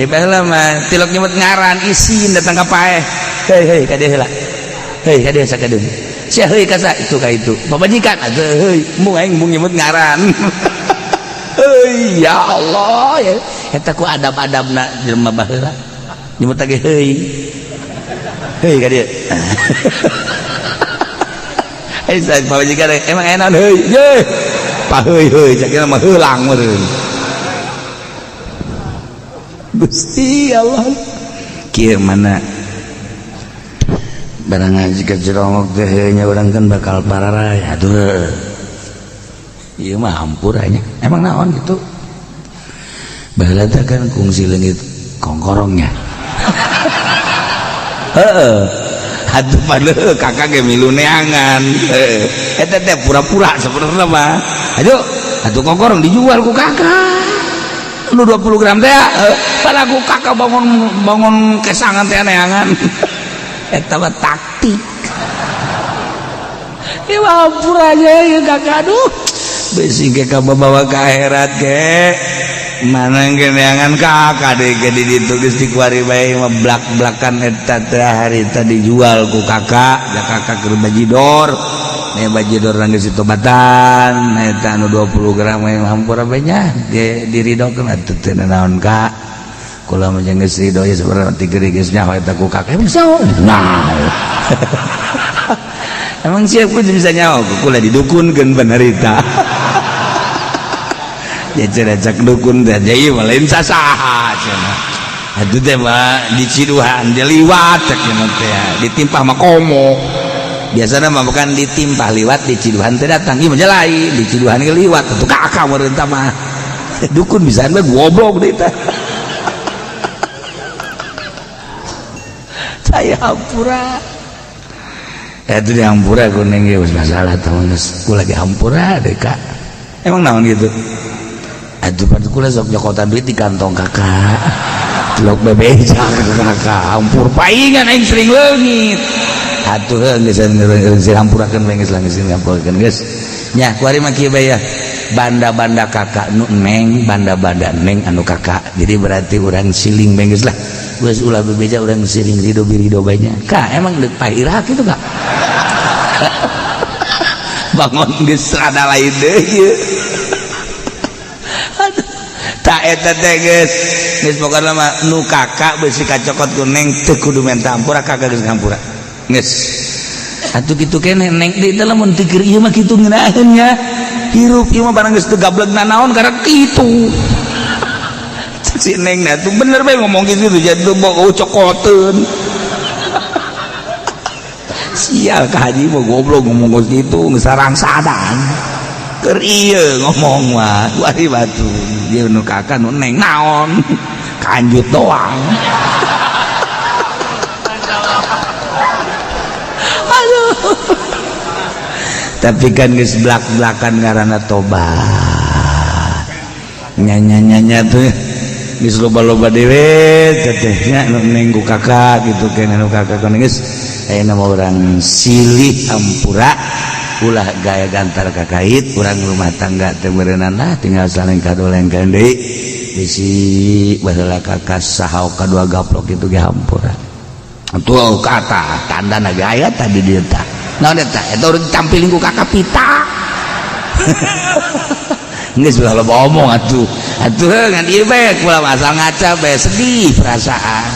Speaker 3: Baheula mah tilok nyebut ngaran isin datang ka paeh. Hei hei ka dieu heula. Hei ka dieu sakadeung. Sia heuy ka itu ka itu. Pamajikan atuh heuy, embung aing embung nyebut ngaran. Heuy ya Allah ya. Eta ku adab-adabna jelema baheula. Nyebut lagi heuy. Heuy ka dieu. Hei saya pamajikan emang enak heuy. Ye. Paheuy heuy cak mah heulang meureun. Gusti Allah kieu mana barang ngaji ka Cirongok teh nya urang kan bakal pararaya atuh. Ieu mah hampura nya. Emang naon gitu? Baheula teh kan kungsi leungit kongkorongnya. Heeh. Atuh padahal kakak ge milu neangan. Heeh. Eta teh pura-pura sebenarnya mah. Aduh, atuh kongkorong dijual ku kakak. Nu 20 gram teh pada ku kakak bangun bangun kesangan teh neangan. Eta mah taktik. Ieu mah hampura aja ya kakak aduh. Besi ge ka bawa ka akhirat ge. Mana ge neangan kakak deui ge di ditu geus dikuari bae mah blak-blakan eta teh harita dijual ku kakak, ya kakak keur bajidor. Nih bajidor geus ditobatan eta anu 20 gram we hampura bae nya ge diridokeun atuh teu naon kak. Kula mah jeung geus ridho ya sebenarnya tigeri geus nyaho eta ku kakak emang nyaho. Nah. Emang siap ku bisa nyaho kula didukunkeun bener eta. Ya cenah cak dukun teh ieu mah lain sasaha cenah. Atuh teh mah diciduhan diliwat cek cenah teh ditimpah mah komo. Biasana mah bukan ditimpah liwat diciduhan teh datang ieu mah lain diciduhan ge liwat atuh kakak meureun tah mah. Dukun bisaan mah goblok deui teh. Saya hampura. Itu di hampura kuning ge masalah tah geus kula lagi hampura deh kak. Emang naon gitu? Aduh pada kula sok nyokotan duit di kantong kakak. Tilok bebeja kakak hampur paingan aing sering leungit. Atuh geus geus hampurakeun bae geus geus hampurakeun geus. Nya kuari mah kieu bae ya. Banda-banda kakak nu neng, banda-banda neng anu kakak. Jadi berarti urang siling bae geus lah. Geus ulah bebeja urang siling ridho birido bae nya. Kak emang deuk pae iraha kitu kak? Bangun geus rada lain deui ieu. Tak eta teh geus geus pokona mah nu kakak beusi kacokot ku neng teu kudu menta hampura kakak geus ngampura. Geus. Atuh kitu keneh neng deui teh lamun teu keur ieu mah kitu ngeunaheun nya. Hirup ieu mah barang geus teu gablegna naon karek kitu. Si neng na tuh bener bae ngomong gitu jadi tuh bau cokoteun. Sial ka haji mah goblok ngomong gitu geus sarangsadan. Keur ieu ngomong mah wari batu ieu nu kakak nu neng naon kanjut doang. Aduh. Tapi kan geus blak-blakan ngaranna tobat. Nya-nya-nya tuh geus loba-loba dewe teteh nya nu neng ku kakak gitu keneh nu kakak geus ayeuna mah urang silih hampura ulah gaya gantar kakait urang rumah tangga teh beureunan lah tinggal saling kadolengkeun deui bisi baheula kakak saha kadua gaplok kitu ge hampura. Atuh kata tandana gaya tadi dieu tah. Naon eta? Eta urang tampiling ku kakak pita. Geus ulah loba omong atuh. Atuh ngan ieu bae kula asal ngaca bae sedih perasaan.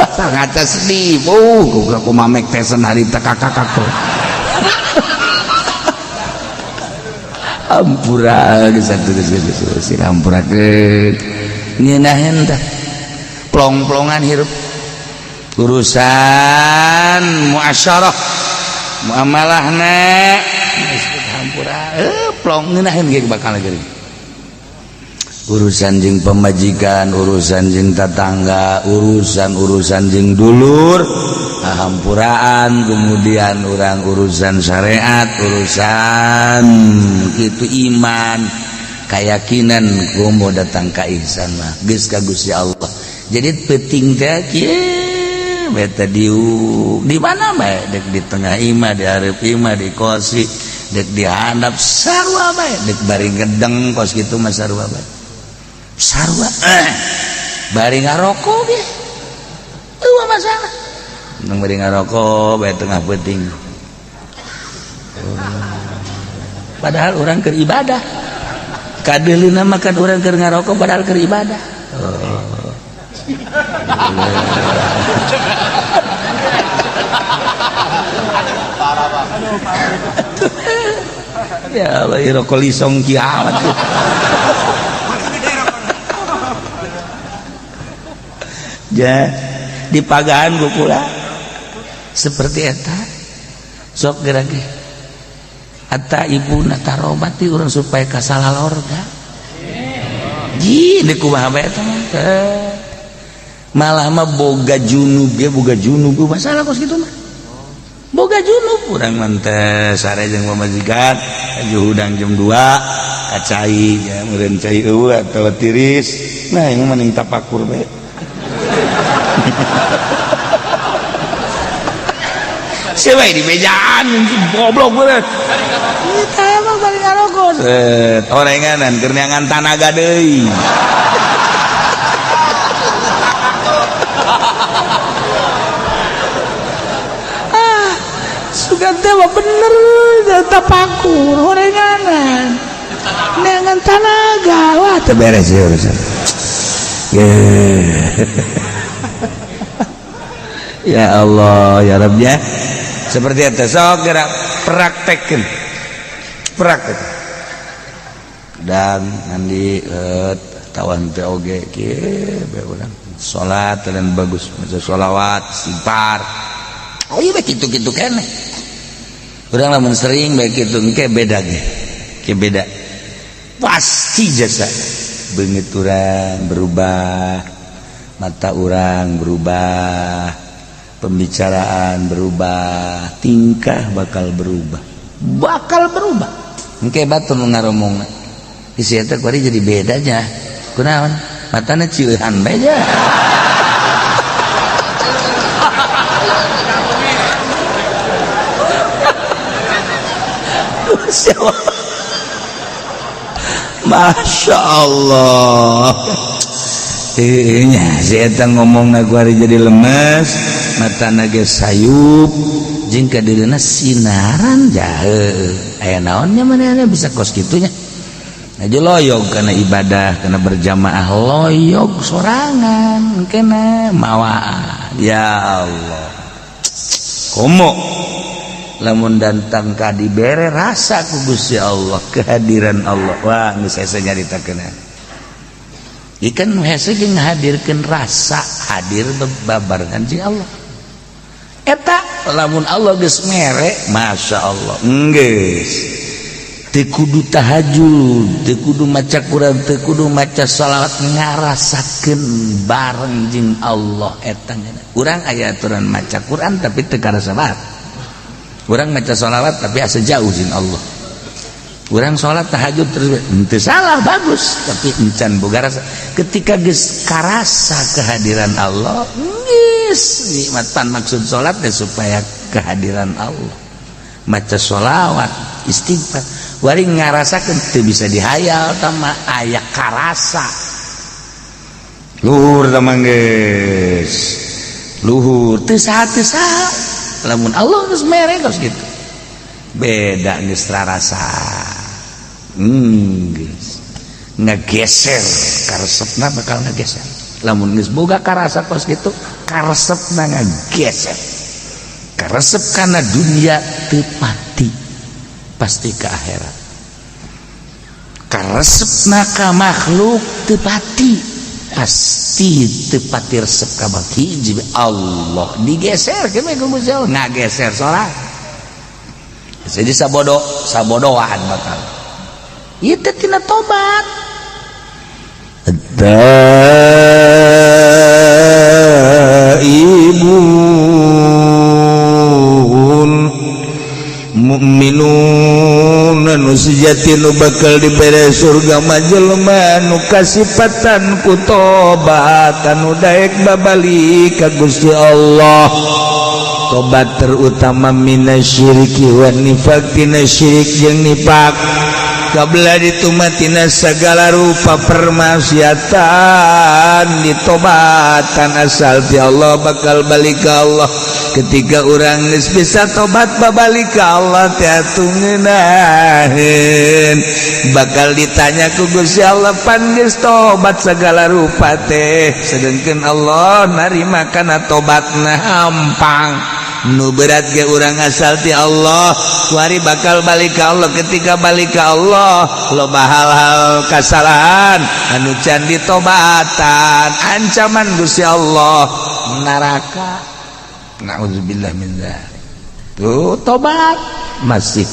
Speaker 3: Asal ngaca sedih. Ku mamek tesen harita kakak kakak. Ampura geus atuh geus geus hampurakeun. Ngeunaheun tah. Plong-plongan hirup. Urusan muasyarah muamalahna geus hampura plong ngeunaheun ge bakal geuring. Urusan jeung pamajikan, urusan jeung tatangga, urusan-urusan jeung dulur, hampuraan, kemudian orang urusan syariat, urusan kitu iman, keyakinan komo datang ka ihsan mah geus ka Gusti Allah. Jadi penting teh kieu beta diuk di mana bae dek di tengah imah, di hareup imah, di kosi,
Speaker 2: Dek dihandap sarua bae, dek bari ngedeng kos kitu mah sarua bae. Sarua bari ngarokok ge. Eueuh masalah. Nang bari ngarokok bae tengah peuting. Padahal orang keur ibadah. Kadeulina makan orang keur ngarokok padahal keur ibadah. Oh. Ya Allah, rokok lisong kiamat. Ja, dipagahan ku kula. Seperti eta. Sok geura ge. Ata ibu na tarobati urang supaya kasalah lorga. Ji, deuk kumaha bae eta mah. Malah mah boga junub ge, boga junub masalah kos kitu mah. Boga junub urang mah teh sare jeung pamajikan, aju hudang jam 2 kacai ya meureun cai eueuh atawa tiris. Nah, ieu mah mending tapakur bae. Siapa di bejaan goblok bener. Kita emang bari ngarokok. Set, orenganan keur neangan tanaga deui. Ah, sugan teh mah bener tapakur orenganan. Neangan tanaga, wah teu beres ieu urusan. Ya Allah, ya Rabb ya. Seperti itu, sok gerak praktekkeun. Praktek. Dan nanti tawan teh oge kieu bae urang. Salat dan bagus, maca sholawat, istighfar. Oh iya bae kitu-kitu keneh. Urang lamun sering bae kitu engke beda ge. Ke beda. Pasti jasa beungit urang berubah, mata urang berubah, pembicaraan berubah, tingkah bakal berubah, bakal berubah. Engke batur nu ngaromongna. Isi eta kuari jadi bedanya. Kunaon? Matana cieuhan bae nya. Masya Allah. Nya si eta ngomongna kuari jadi lemes, matana ge sayup, jeung kadeuleuna sinaran jahe. Aya naonnya manehna bisa kos kitunya. Aja loyog karena ibadah, karena berjamaah loyog sorangan kena mawaan. Ya Allah. Komo lamun datang ka dibere rasa ku Gusti Allah, kehadiran Allah. Wah, geus hese nyaritakeun. Ikan hese jeung ngahadirkeun rasa hadir bebarengan jeung Allah. Eta lamun Allah geus mere, Masya Allah, geus teu kudu tahajud, teu kudu maca Quran, teu kudu maca shalawat, ngarasakeun bareng jeung Allah eta. Urang aya aturan maca Quran tapi teu karasa banget. Urang maca shalawat tapi asa jauh jeung Allah. Urang sholat tahajud terus henteu salah, bagus, tapi encan boga rasa. Ketika geus karasa kehadiran Allah, geus nikmatan. Maksud sholat teh supaya kehadiran Allah. Maca sholawat, istighfar, wari ngarasakeun teu bisa dihayal tama aya karasa. Luhur tama geus. Luhur teu saha teu saha. Lamun Allah geus mere geus kitu. Beda geus rarasa. Geus ngageser karesepna bakal ngageser. Lamun geus boga karasa kos kitu, karesepna ngageser. Karesep kana dunia teu pati, pasti ke akhirat. Karesepna ka makhluk teu pati, pasti teu pati resep ka hiji Allah. Digeser ke ku Gusti Allah, ngageser salat. Jadi sabodo sabodoan bakal. Ieu teh tina tobat.
Speaker 3: Taibun mukminun nu sejati nu bakal dibere surga mah jelema nu kasipatan ku tobat anu daek babalik ka Gusti Allah. Tobat terutama minasyiriki wan nifaq, tina syirik jeung nifak. Kabla ditumatina segala rupa permaksiatan ditobatan asal ti Allah, bakal balik ke Allah. Ketika orang geus bisa tobat babalik ke Allah teh atuh ngeunaheun, bakal ditanya ku Gusti Allah, "Pan geus tobat segala rupa teh?" Sedangkan Allah narima kana tobatna, hampang. Nu berat ge urang asal ti Allah kuari bakal balik ke Allah. Ketika balik ke Allah, loba hal-hal kesalahan anu can ditobatan, ancaman Gusti Allah neraka, naudzubillah min dzalik. Tuh, tobat masih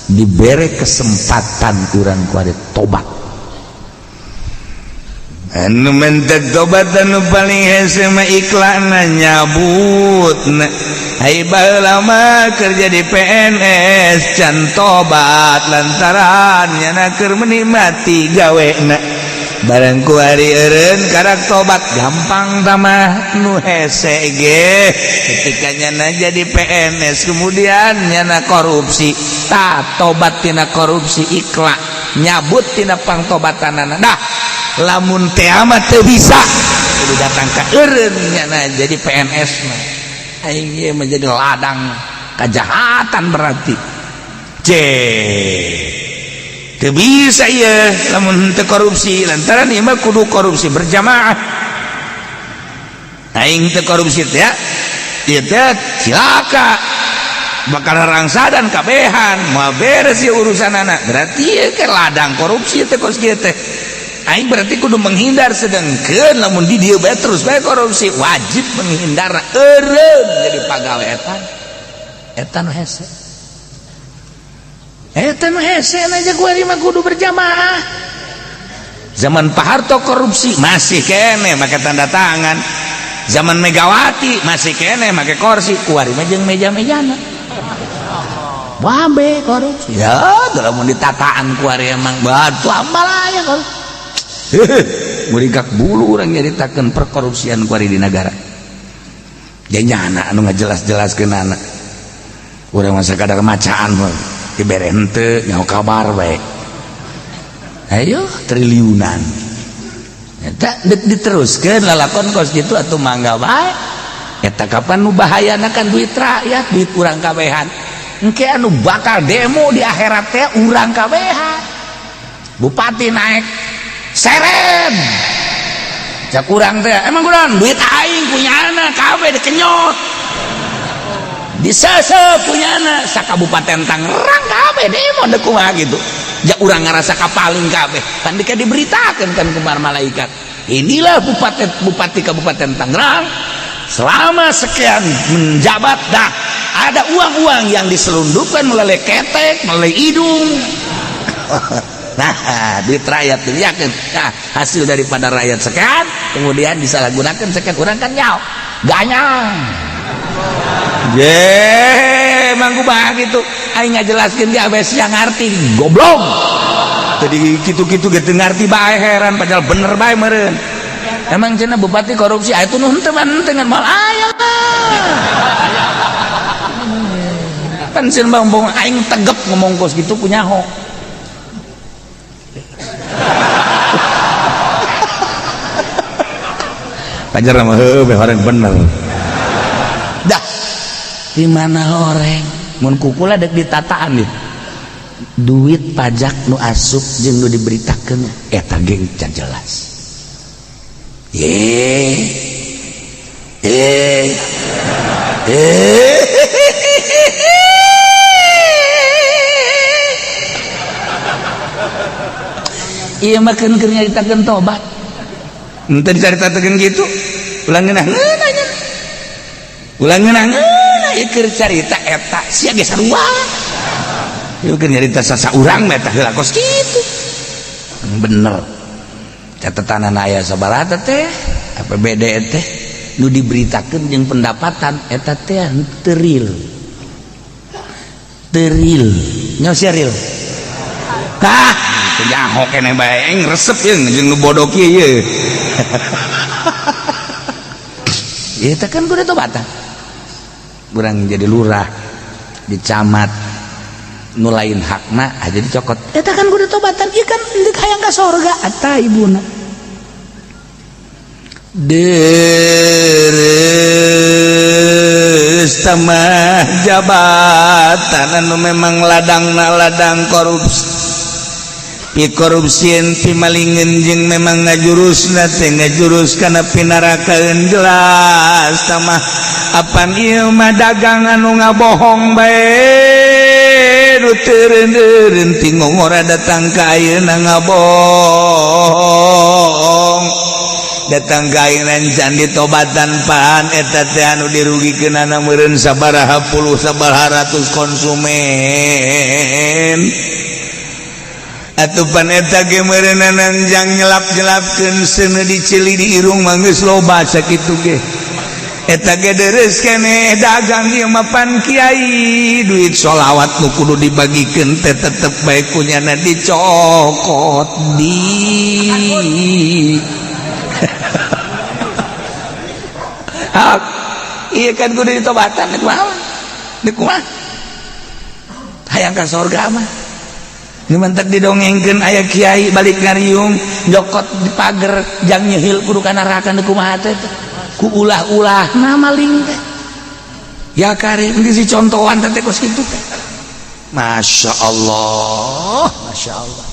Speaker 3: diberi kesempatan kurang kuari tobat. Anu mentek tobat anu paling hese mah iklanna nyabut. Hai, baheula mah kerja di PNS can tobat lantaran nyana keur menikmati gawena. Barang kuari eureun karak tobat, gampang tamah. Nu hese ge ketika nyana jadi PNS kemudian nyana korupsi, tah tobat tina korupsi, ikhlas nyabut tina pangtobatanana. Dah lamun teh mah teu bisa, kudu datang ka eureun nyana jadi PNS mah. Aing ieu menjadi ladang kejahatan berarti. C teu bisa ieu lamun teu korupsi, lantaran ieu mah kudu korupsi berjamaah. Aing teu korupsi teh ieu teh cilaka, bakal rangsadan kabehan, moal beres ieu urusan anak. Berarti ieu ke ladang korupsi teh kos kieu teh. Aing berarti kudu menghindar, sedangkan lamun di dieu bae terus bae korupsi, wajib menghindar, eureun jadi pagawe. Eta eta nu hese, eta nu hese aja kuari mah kudu berjamaah. Zaman Pak Harto korupsi masih kene make tanda tangan, zaman Megawati masih kene make kursi, kuari mah jeung meja-mejana wabe korupsi. Ya lamun ditataan kuari emang batu ambalaya korupsi. Murigak bulu orang nyaritakeun perkorupsian kuari di negara. Janyana anu ngajelas-jelaskeun anak urang masa kadar macaan mah dibere henteu nyaho kabar bae. Ayo, triliunan eta deuk diteruskeun lalakon kos kitu atuh mangga bae. Eta kapan nu bahayana kan duit rakyat, duit urang kabehan. Engke anu bakal demo di akhirat teh urang kabehan. Bupati naik seren cak urang teh, emang kurang duit aing punya anak kabeh dikenyot, disesep punya anak sakabupaten Tangerang kabeh demo dek kumaha gitu. Ja urang ngarasa kapaling kabeh kan dika diberitakan kan kumar malaikat, inilah bupati bupati Kabupaten Tangerang selama sekian menjabat, dah ada uang-uang yang diselundupkan melalui ketek, melalui hidung. Nah, duit rakyat tuh yakin. Nah, hasil daripada rakyat sekian kemudian disalahgunakan sekian, orang kan nyaw ganyang. Je, emang kumaha gitu. Aing ngajelaskeun ge abes yang ngarti goblok. Tadi kitu-kitu ge teu ngarti bae, heran, padahal bener bae meureun. Emang cenah bupati korupsi, ah itu nu henteu mah henteu ngan moal aya lah. Pan sieun bang aing tegep ngomong kos gitu punya ho. Pajar mah heuh orang bener. Dah. Di mana horeng? Mun kukula dek ditataan nih. Duit pajak nu asup jeung nu diberitakeun eta ge can jelas. Ye. Eh. Eh. Ieu mah keun keur nyaritakeun tobat. Henteu dicaritakeun kitu. Ulang ngeunah nya. Ulang ngeunah ieu keur carita eta sia ge sarua. Ieu keur nyarita sasaurang mah eta heula kos kitu. Bener. Catatan aya sabaraha teh APBD teh nu diberitakeun jeung pendapatan eta teh teu real. Teu real. Nya sia real. Tah, teu nyaho keneh bae aing resep jeung jeung nu bodoh kieu ieu. Eta kan kudu tobatan.
Speaker 2: Urang jadi lurah di camat nu lain hakna aja dicokot. Eta kan kudu tobatan, ieu kan deuk hayang ka sorga eta ibuna.
Speaker 3: Deres tamah jabatan anu memang ladangna ladang korupsi, pi korupsieun, pi malingeun, jeung memang ngajurusna teh ngajurus kana pinarakaeun. Jelas tamah apan ieu mah dagang anu ngabohong bae, nu teureun-eureun ti ngongora datang ka ayeuna ngabohong, datang ka ayeuna can ditobatan. Pan eta teh anu dirugikeunana meureun sabaraha puluh, sabaraha ratus konsumen. Atuh pan eta ge meureunana jang nyelap-nyelapkeun seuneu diceuli di irung mah geus loba sakitu ge. Eta ge deres keneh dagang. Ieu mah pan kiai, duit sholawat nu kudu dibagikeun teh tetep bae kunyana dicokot di hak. Iya kan kudu ditobatan. Kumaha kumaha hayang ka sorga mah. Ini mantak didongengkeun, aya kiai balik ngariung jokot di pager jang nyehil kudu ka neraka. Kumaha teh ku ulah-ulah nah maling teh ya karim geus contohan teh kos kitu teh. Masya Allah, Masya Allah.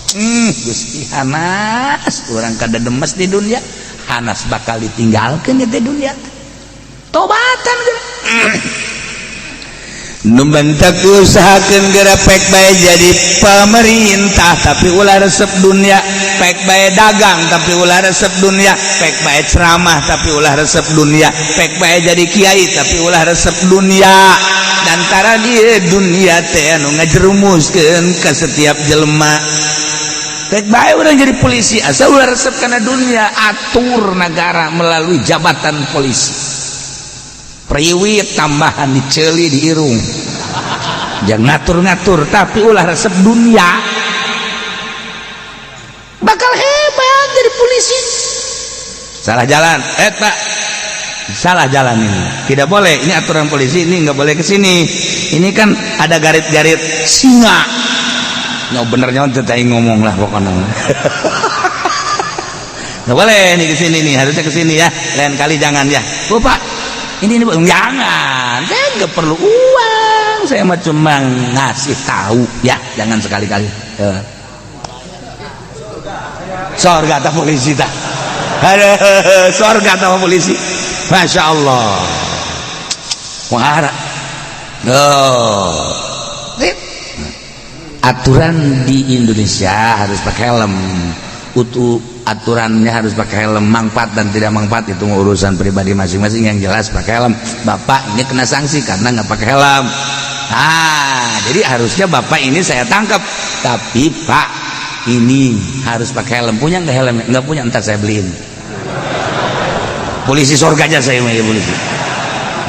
Speaker 3: Gusti hanas urang kada demes di dunia, hanas bakal ditinggalkeun di dunia. Tobatan geura. Nu bentak usahakeun geura, pek bae jadi pemerintah tapi ulah resep dunia, pek bae dagang tapi ulah resep dunia, pek bae ceramah tapi ulah resep dunia, pek bae jadi kiai tapi ulah resep dunia. Antara dia dunia teh anu ngajerumuskeun ka setiap jelema. Pek bae urang jadi polisi asal ulah resep kana dunia, atur negara melalui jabatan polisi. Priwit tambahan diceli di irung jangan ngatur-ngatur tapi ulah resep dunia, bakal hebat jadi polisi. Salah jalan, eh Pak, salah jalan, ini tidak boleh, ini aturan polisi, ini nggak boleh ke sini, ini kan ada garit-garit singa. Nggak benernya teteh ngomong lah pokoknya. Nggak boleh nih ke sini nih, harusnya ke sini ya, lain kali jangan ya. Oh Pak, ini jangan, saya nggak perlu uang, saya mah cuma ngasih tahu ya, jangan sekali-kali ya. Sorga tak polisi tak. Aduh, sorga tak polisi. Masya Allah. Wah, oh.
Speaker 2: Aturan di Indonesia harus pakai helm. Utuh aturannya harus pakai helm, manfaat dan tidak manfaat itu urusan pribadi masing-masing, yang jelas pakai helm. Bapak ini kena sanksi karena nggak pakai helm. Ah, jadi harusnya bapak ini saya tangkap, tapi Pak ini harus pakai helm. Punya nggak helm? Nggak punya, entar saya beliin. Polisi surga aja saya mau polisi.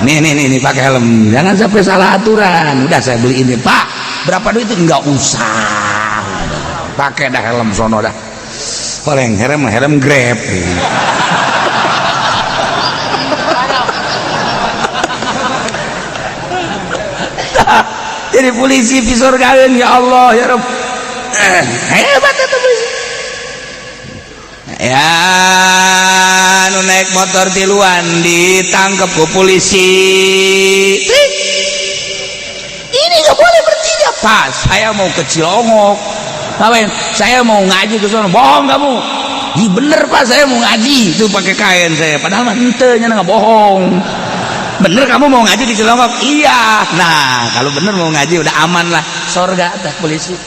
Speaker 2: Nih nih nih, nih pakai helm, jangan sampai salah aturan. Udah saya beliin nih Pak. Berapa duit itu? Nggak usah, pakai dah helm sono dah. Paling helm helm Grab.
Speaker 3: Jadi polisi visor kalian, ya Allah ya Rabb, hebat itu polisi ya. Nu naik motor tiluan ditangkap ku polisi. Trik. Ini nggak boleh bertiga. Pas saya mau ke Cilongok. Ngapain? Saya mau ngaji ke sana. Bohong kamu. Ih, bener Pak, saya mau ngaji itu pakai kain saya. Padahal mah ente nya nggak bohong. Bener kamu mau ngaji di Cilongok? Iya. Nah, kalau bener mau ngaji udah aman lah. Sorga teh polisi.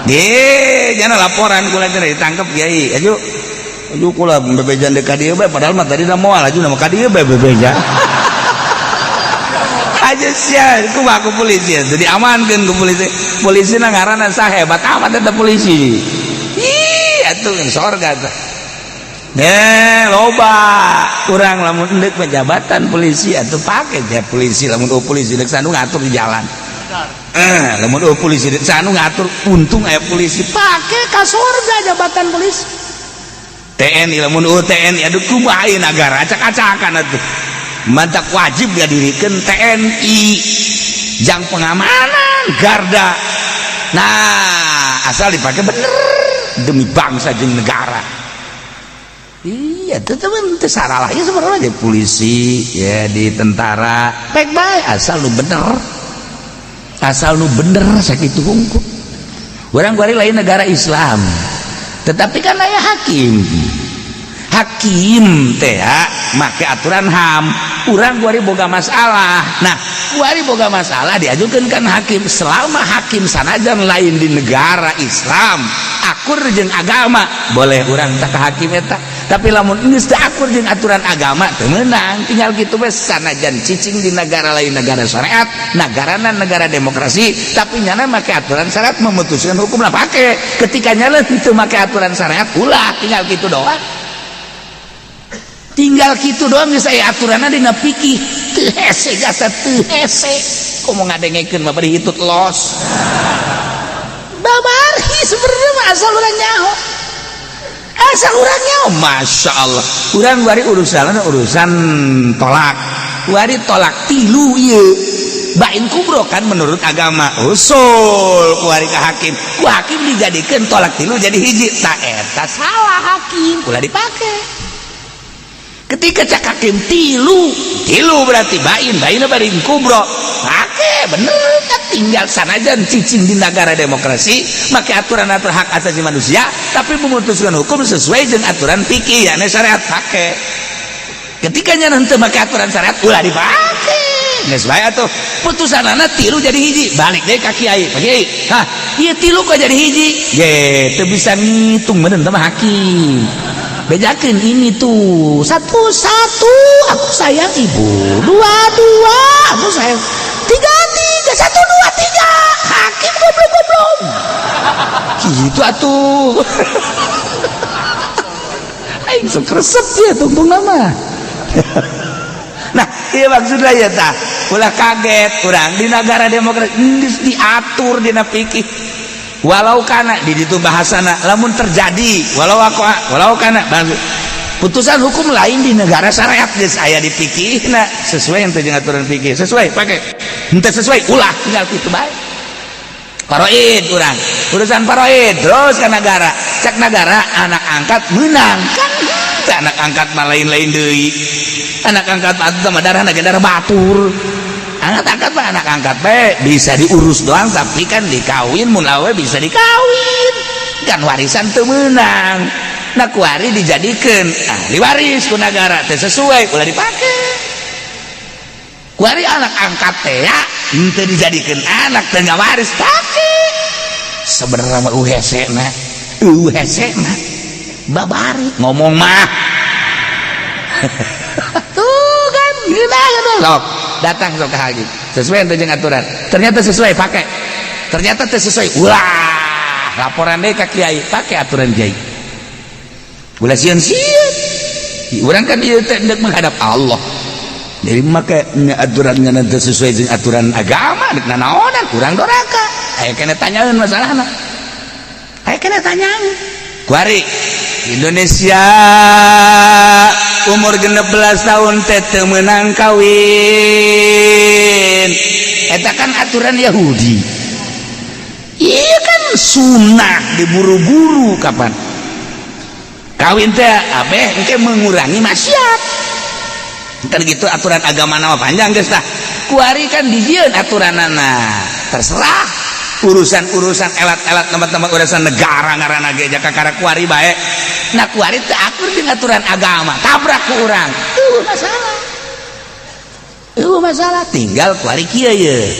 Speaker 2: Deh, jangan laporan kula teh ditangkap kiai. Aju aju kula bebejan deuk ka dieu bae, padahal mah tadi da moal aju nama ka dieu bae bebeja.
Speaker 3: Aja sia, kumaha ku polisi jadi amankeun ku polisi. Polisi na ngaranna sah, hebat amat eta polisi. Ih, atuh sorga teh. Eh, loba kurang lamun endek jabatan polisi atau pakai ya polisi. Lamun oh polisi dek sanu ngatur di jalan, eh lamun oh polisi dek sanu ngatur, untung aya polisi,
Speaker 4: pakai ka surga jabatan polisi.
Speaker 3: TNI, lamun oh TNI, aduh, kumaha negara acak-acakan atuh. Mantap, wajib diadirikan TNI jang pengamanan garda. Nah, asal dipakai bener demi bangsa jeung negara. Iya, tetep itu salah ya sebenarnya. Di polisi ya, di tentara baik baik, asal lu bener, asal lu bener. Sakit hukum orang kuari lain negara Islam, tetapi kan aya hakim. Hakim teh make aturan HAM. Urang kuari boga masalah. Nah, kuari boga masalah diajukan kan hakim. Selama hakim sanajan lain di negara Islam akur jeung agama, boleh urang tak ke hakim eta. Tapi lamun geus teu akur jeung aturan agama, teu meunang. Tinggal kitu we. Sanajan cicing di negara lain, negara syariat, negarana negara demokrasi, tapi nyana make aturan syariat memutuskan hukum lah, pake. Ketika nyana teu make aturan syariat, ulah. Tinggal gitu doang, tinggal gitu doang. Geus aya aturanna dina fikih. Teu hese jasa, teu hese. Komo ngadengekeun mah bari hitut los babari. Sebenarnya mah asal urang nyaho, asal urang nyaho. Masya Allah, urang bari urusan urusan tolak. Wari tolak tilu ieu bain kubro kan menurut agama. Usul kuari ke hakim, ku hakim dijadikan tolak tilu jadi hiji. Tak, eta salah hakim, ulah dipake. Ketika cak hakim tilu tilu berarti bain, bain bain kubro, pake bener kan. Tinggal sanajan cicing di negara demokrasi make aturan aturan hak asasi manusia, tapi memutuskan hukum sesuai dengan aturan fikih ya syariat, pake. Ketika nanti make aturan syariat, ulah dipake. Geus bae atuh putusan anak tilu jadi hiji. Balik deh ka kiai, Pak Kiai. Hah, ieu tilu kok jadi hiji? Ge teu bisa ngitung meureun teh hakim. Bejakeun ini tuh satu satu aku sayang ibu, dua dua aku sayang, tiga tiga, satu dua tiga. Hakim goblok goblok gitu atuh. Aing sok resep ya tungtung nama. Nah, iya, maksudnya ya tah ulah kaget urang di negara demokrasi geus diatur dina fikih. Walau kana di ditu bahasana lamun terjadi, walau aku, walau kana putusan hukum lain di negara syariat, geus aya di fikih. Nah, sesuai yang jeung aturan fikih, sesuai, pakai. Henteu sesuai, ulah. Tinggal kitu bae. Faraid, urang urusan faraid terus ke negara. Cek negara anak angkat menang kan. Henteu, anak angkat mah lain-lain deui. Anak angkat mah mah darah darah batur. Anak angkat mah anak angkat bae, bisa diurus doang, tapi kan dikawin mun awe bisa dikawin kan, warisan teu meunang. Nah, kuari dijadikan ahli waris ku negara, teu sesuai, ulah dipake. Kuari anak angkat teh ya henteu dijadikan anak, teu waris, pake. Sebenarnya mah hese na, hese na babari ngomong mah tuh kan gila gitu. Sok datang sok ke haji, sesuai jeung aturan. Ternyata sesuai, pakai. Ternyata teu sesuai, ulah. Laporan deh ke kiai, pakai aturan kiai. Ulah sieun sieun. Urang kan ieu teh hendak menghadap Allah. Jadi make aturannya nanti sesuai dengan aturan agama, dek nanaonan kurang doraka. Aya kena tanyaeun masalahna, aya kena tanyaeun. Kuari Indonesia umur 16 tahun teh teu meunang kawin. Eta kan aturan Yahudi. Iya kan, sunnah diburu-buru kapan kawin teh abeh engke mengurangi maksiat kan gitu. Aturan agama nama panjang geus tah. Kuari kan dijieun aturanana, terserah urusan-urusan elat-elat tempat-tempat urusan negara ngaranna ge jaka kakara kuari bae. Nah, kuari teu akur jeung aturan agama, tabrak ku urang, tuh masalah, tuh masalah. Tinggal kuari kieu ye.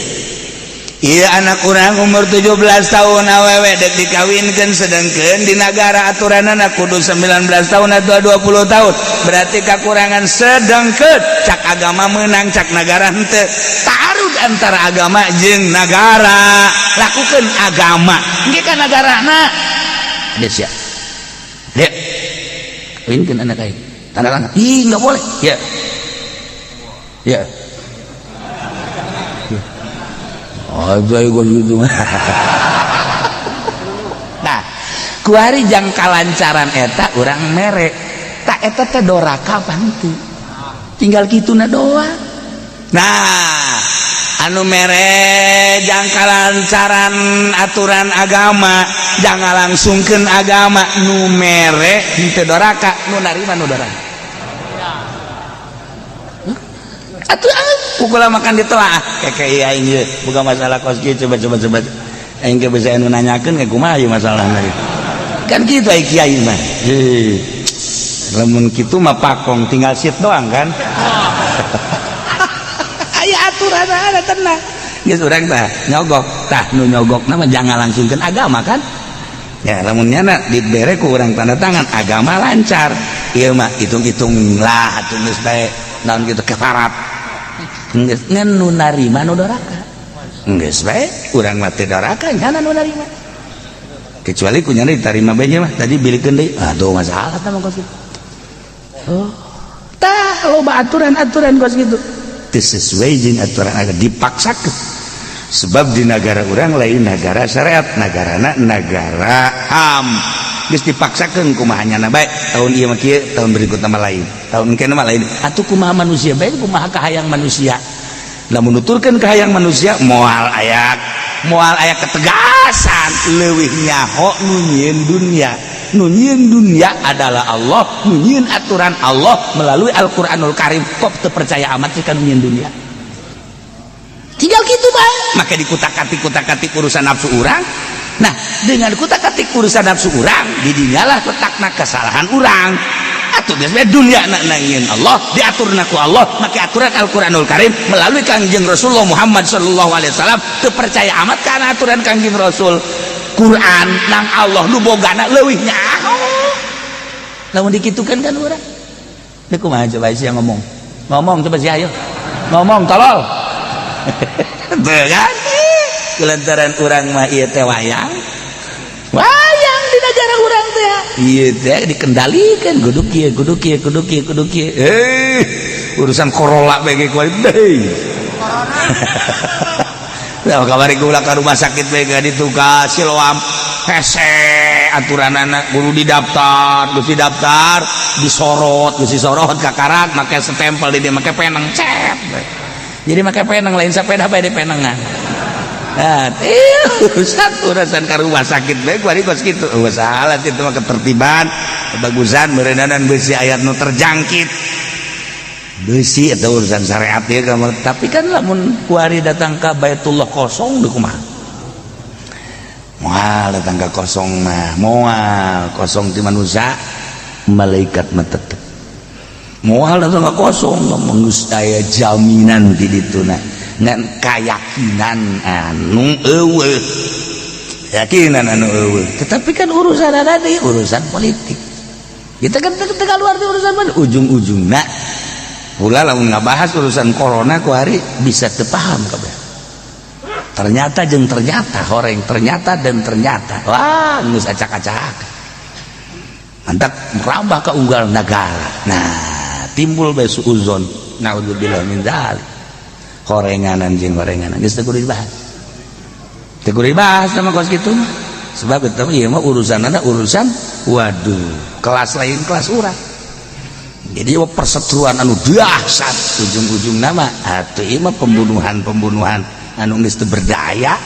Speaker 3: Iya, anak kurang umur 17 tahun awewe dek dikawinkan, sedangkan di negara aturan anak kudu 19 tahun atau 20 tahun, berarti kekurangan. Sedangkan cak agama menang, cak negara henteu. Taruh antara agama jeung negara, lakukan agama. Engke kan negara na ada siap dek kawinkeun anak aing, tanda tangan. Ih, nggak boleh ya ya. Aja gue gitu. Nah, kuari jang kalancaran eta urang mere. Tak eta teh doraka apa henteu? Tinggal kitu na doang. Nah, anu mere jangka lancaran aturan agama, jangan langsungkan agama. Nu mere henteu doraka, nu narima nu doraka. Atuh pukul makan ditelaah kayak iya ini bukan masalah kos kieu. Coba, coba, coba, aing ge bisa anu nanyakeun ke kumaha ieu masalahna. Kan kitu ai kiai mah. Heuh, lamun kitu mah pakong tinggal sit doang kan. Aya aturan, ada, tenang. Geus urang tah nyogok tah, nu nyogok mah jangan langsungkeun agama kan ya. Lamun nyana dibere ku urang tanda tangan, agama lancar. Ieu mah hitung-hitung lah atuh, geus bae naon kitu kefarat. Geus, ngan nu narima nu doraka. Geus bae urang mah teu doraka, nyana nu narima. Kecuali ku nyana diterima bae mah tadi bilikeun deui, aduh, masalah tah mah kos kitu. Oh tah, loba aturan-aturan kos kitu teu sesuai jeung aturan agama, dipaksakeun. Sebab di negara urang lain negara syariat, negarana negara HAM. Geus dipaksakeun kumaha nyana bae, tahun ieu mah kieu, tahun berikutna mah lain, tahun engke mah lain. Atuh kumaha manusia bae, kumaha kahayang manusia? Lamun nuturkeun kahayang manusia, moal aya, moal aya ketegasan. Leuwih nyaho nu nyieun dunia. Nu nyieun dunia adalah Allah, nu nyieun aturan Allah melalui Al-Qur'anul Karim. Kok teu percaya amat sih ka nu nyieun dunia? Tinggal gitu bae. Maka dikutak-katik, kutak-katik urusan nafsu urang. Nah, dengan kutak-katik urusan nafsu urang, didinyalah letakna kesalahan urang. Atuh biasanya dunia nak nangin Allah, diatur ku Allah make aturan Al-Qur'anul Karim melalui Kangjeng Rasulullah Muhammad sallallahu alaihi wasallam. Teu percaya amat kana aturan Kangjeng Rasul, Quran nang Allah nu bogana, leuwih nyaho lamun dikitukeun kan urang. Deui kumaha coba sih yang ngomong? Ngomong coba sih, ayo ngomong, tolol. Tuh kan, kulantaran urang mah ieu teh wayang wayang di negara urang teh, ieu teh dikendalikan, kudu kieu, kudu kieu, kudu kieu, kudu kieu. Eh, urusan corona bae ge kuari deui. Nah, kamari gula ka rumah sakit bae ga ditu ka Siloam, hese aturanana. Kudu didaftar, geus didaftar disorot, geus disorot kakarak make stempel di dia, make peneng cet. Jadi make peneng, lain sepeda bae di penengan. Nah, urusan urusan ka rumah sakit bae kuari kos kitu. Oh, salah itu mah ketertiban, kebagusan meureunanan besi ayat nu terjangkit besi atau urusan syariat ya kamu. Tapi kan lamun kuari datang ke Baitullah kosong deui kumaha? Moal datang ke kosong mah, moal kosong ti manusia, malaikat mah tetep moal datang ke kosong. Ngomong geus aya jaminan di dituna, ngan keyakinan anu eueuh, keyakinan anu eueuh. Tetapi kan urusan ada di urusan politik kita kan teu keluar di urusan mana ujung-ujungna. Pula lamun ngabahas urusan corona ku hari bisa teu paham kabeh. Ternyata jeung ternyata, horeng ternyata dan ternyata, wah, geus acak-acak. Mantap merambah ke unggal negara. Nah, timbul bae suuzon, naudzubillah min dzalik. Horenganan jeung horenganan geus teu kudu dibahas, teu kudu dibahas sama kos kitu mah. Sebab itu ieu mah urusanana urusan, waduh, kelas lain, kelas urang. Jadi perseteruan anu dahsyat, ujung-ujung nama atau ieu mah pembunuhan-pembunuhan anu geus teu berdaya,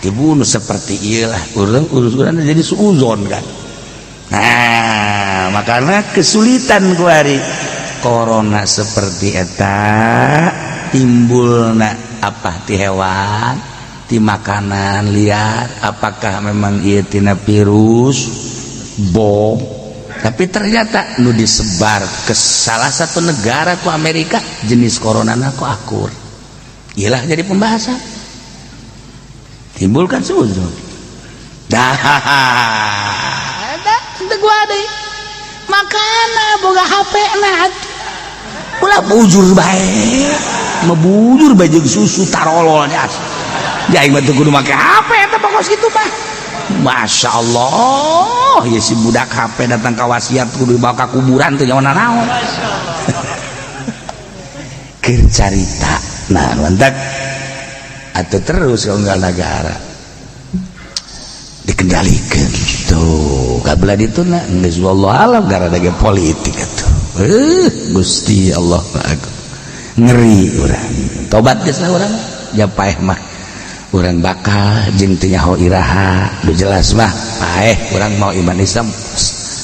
Speaker 3: dibunuh seperti ieu lah. Urang urusan jadi suuzon kan. Nah, makanya kesulitan kuari corona seperti eta timbulna apa ti hewan, ti makanan liar, apakah memang ieu tina virus bom? Tapi ternyata nu disebar ke salah satu negara ku Amerika jenis corona ku akur. Iyalah, jadi pembahasan, timbulkan suuzon dah.
Speaker 4: Eta gua deui. Makana boga HP na.
Speaker 3: Ulah bujur bae, mebujur bae jeung susu tarolol nya. Ya aing mah teu kudu make HP eta pokos kitu mah. Masya Allah ya, si budak HP datang ka wasiat kudu dibawa ka kuburan teu nyawa naon. Keur carita. Nah, mantak atau terus ke unggal negara dikendalikan tuh kabelah itu. Nah, geus wallahu alam gara-gara politik atuh.
Speaker 2: Gusti Allah, ngeri urang. Tobat geus lah urang ja, paeh mah urang bakal jeung teu nyaho iraha. Nu jelas mah paeh urang mau iman Islam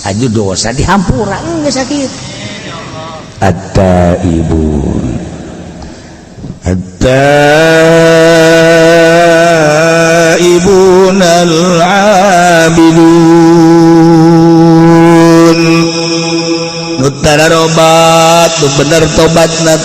Speaker 2: aju dosa dihampura, geus sakit.
Speaker 3: At-taibun, at-taibun al-abidun, nu tararobat, nu bener tobatna.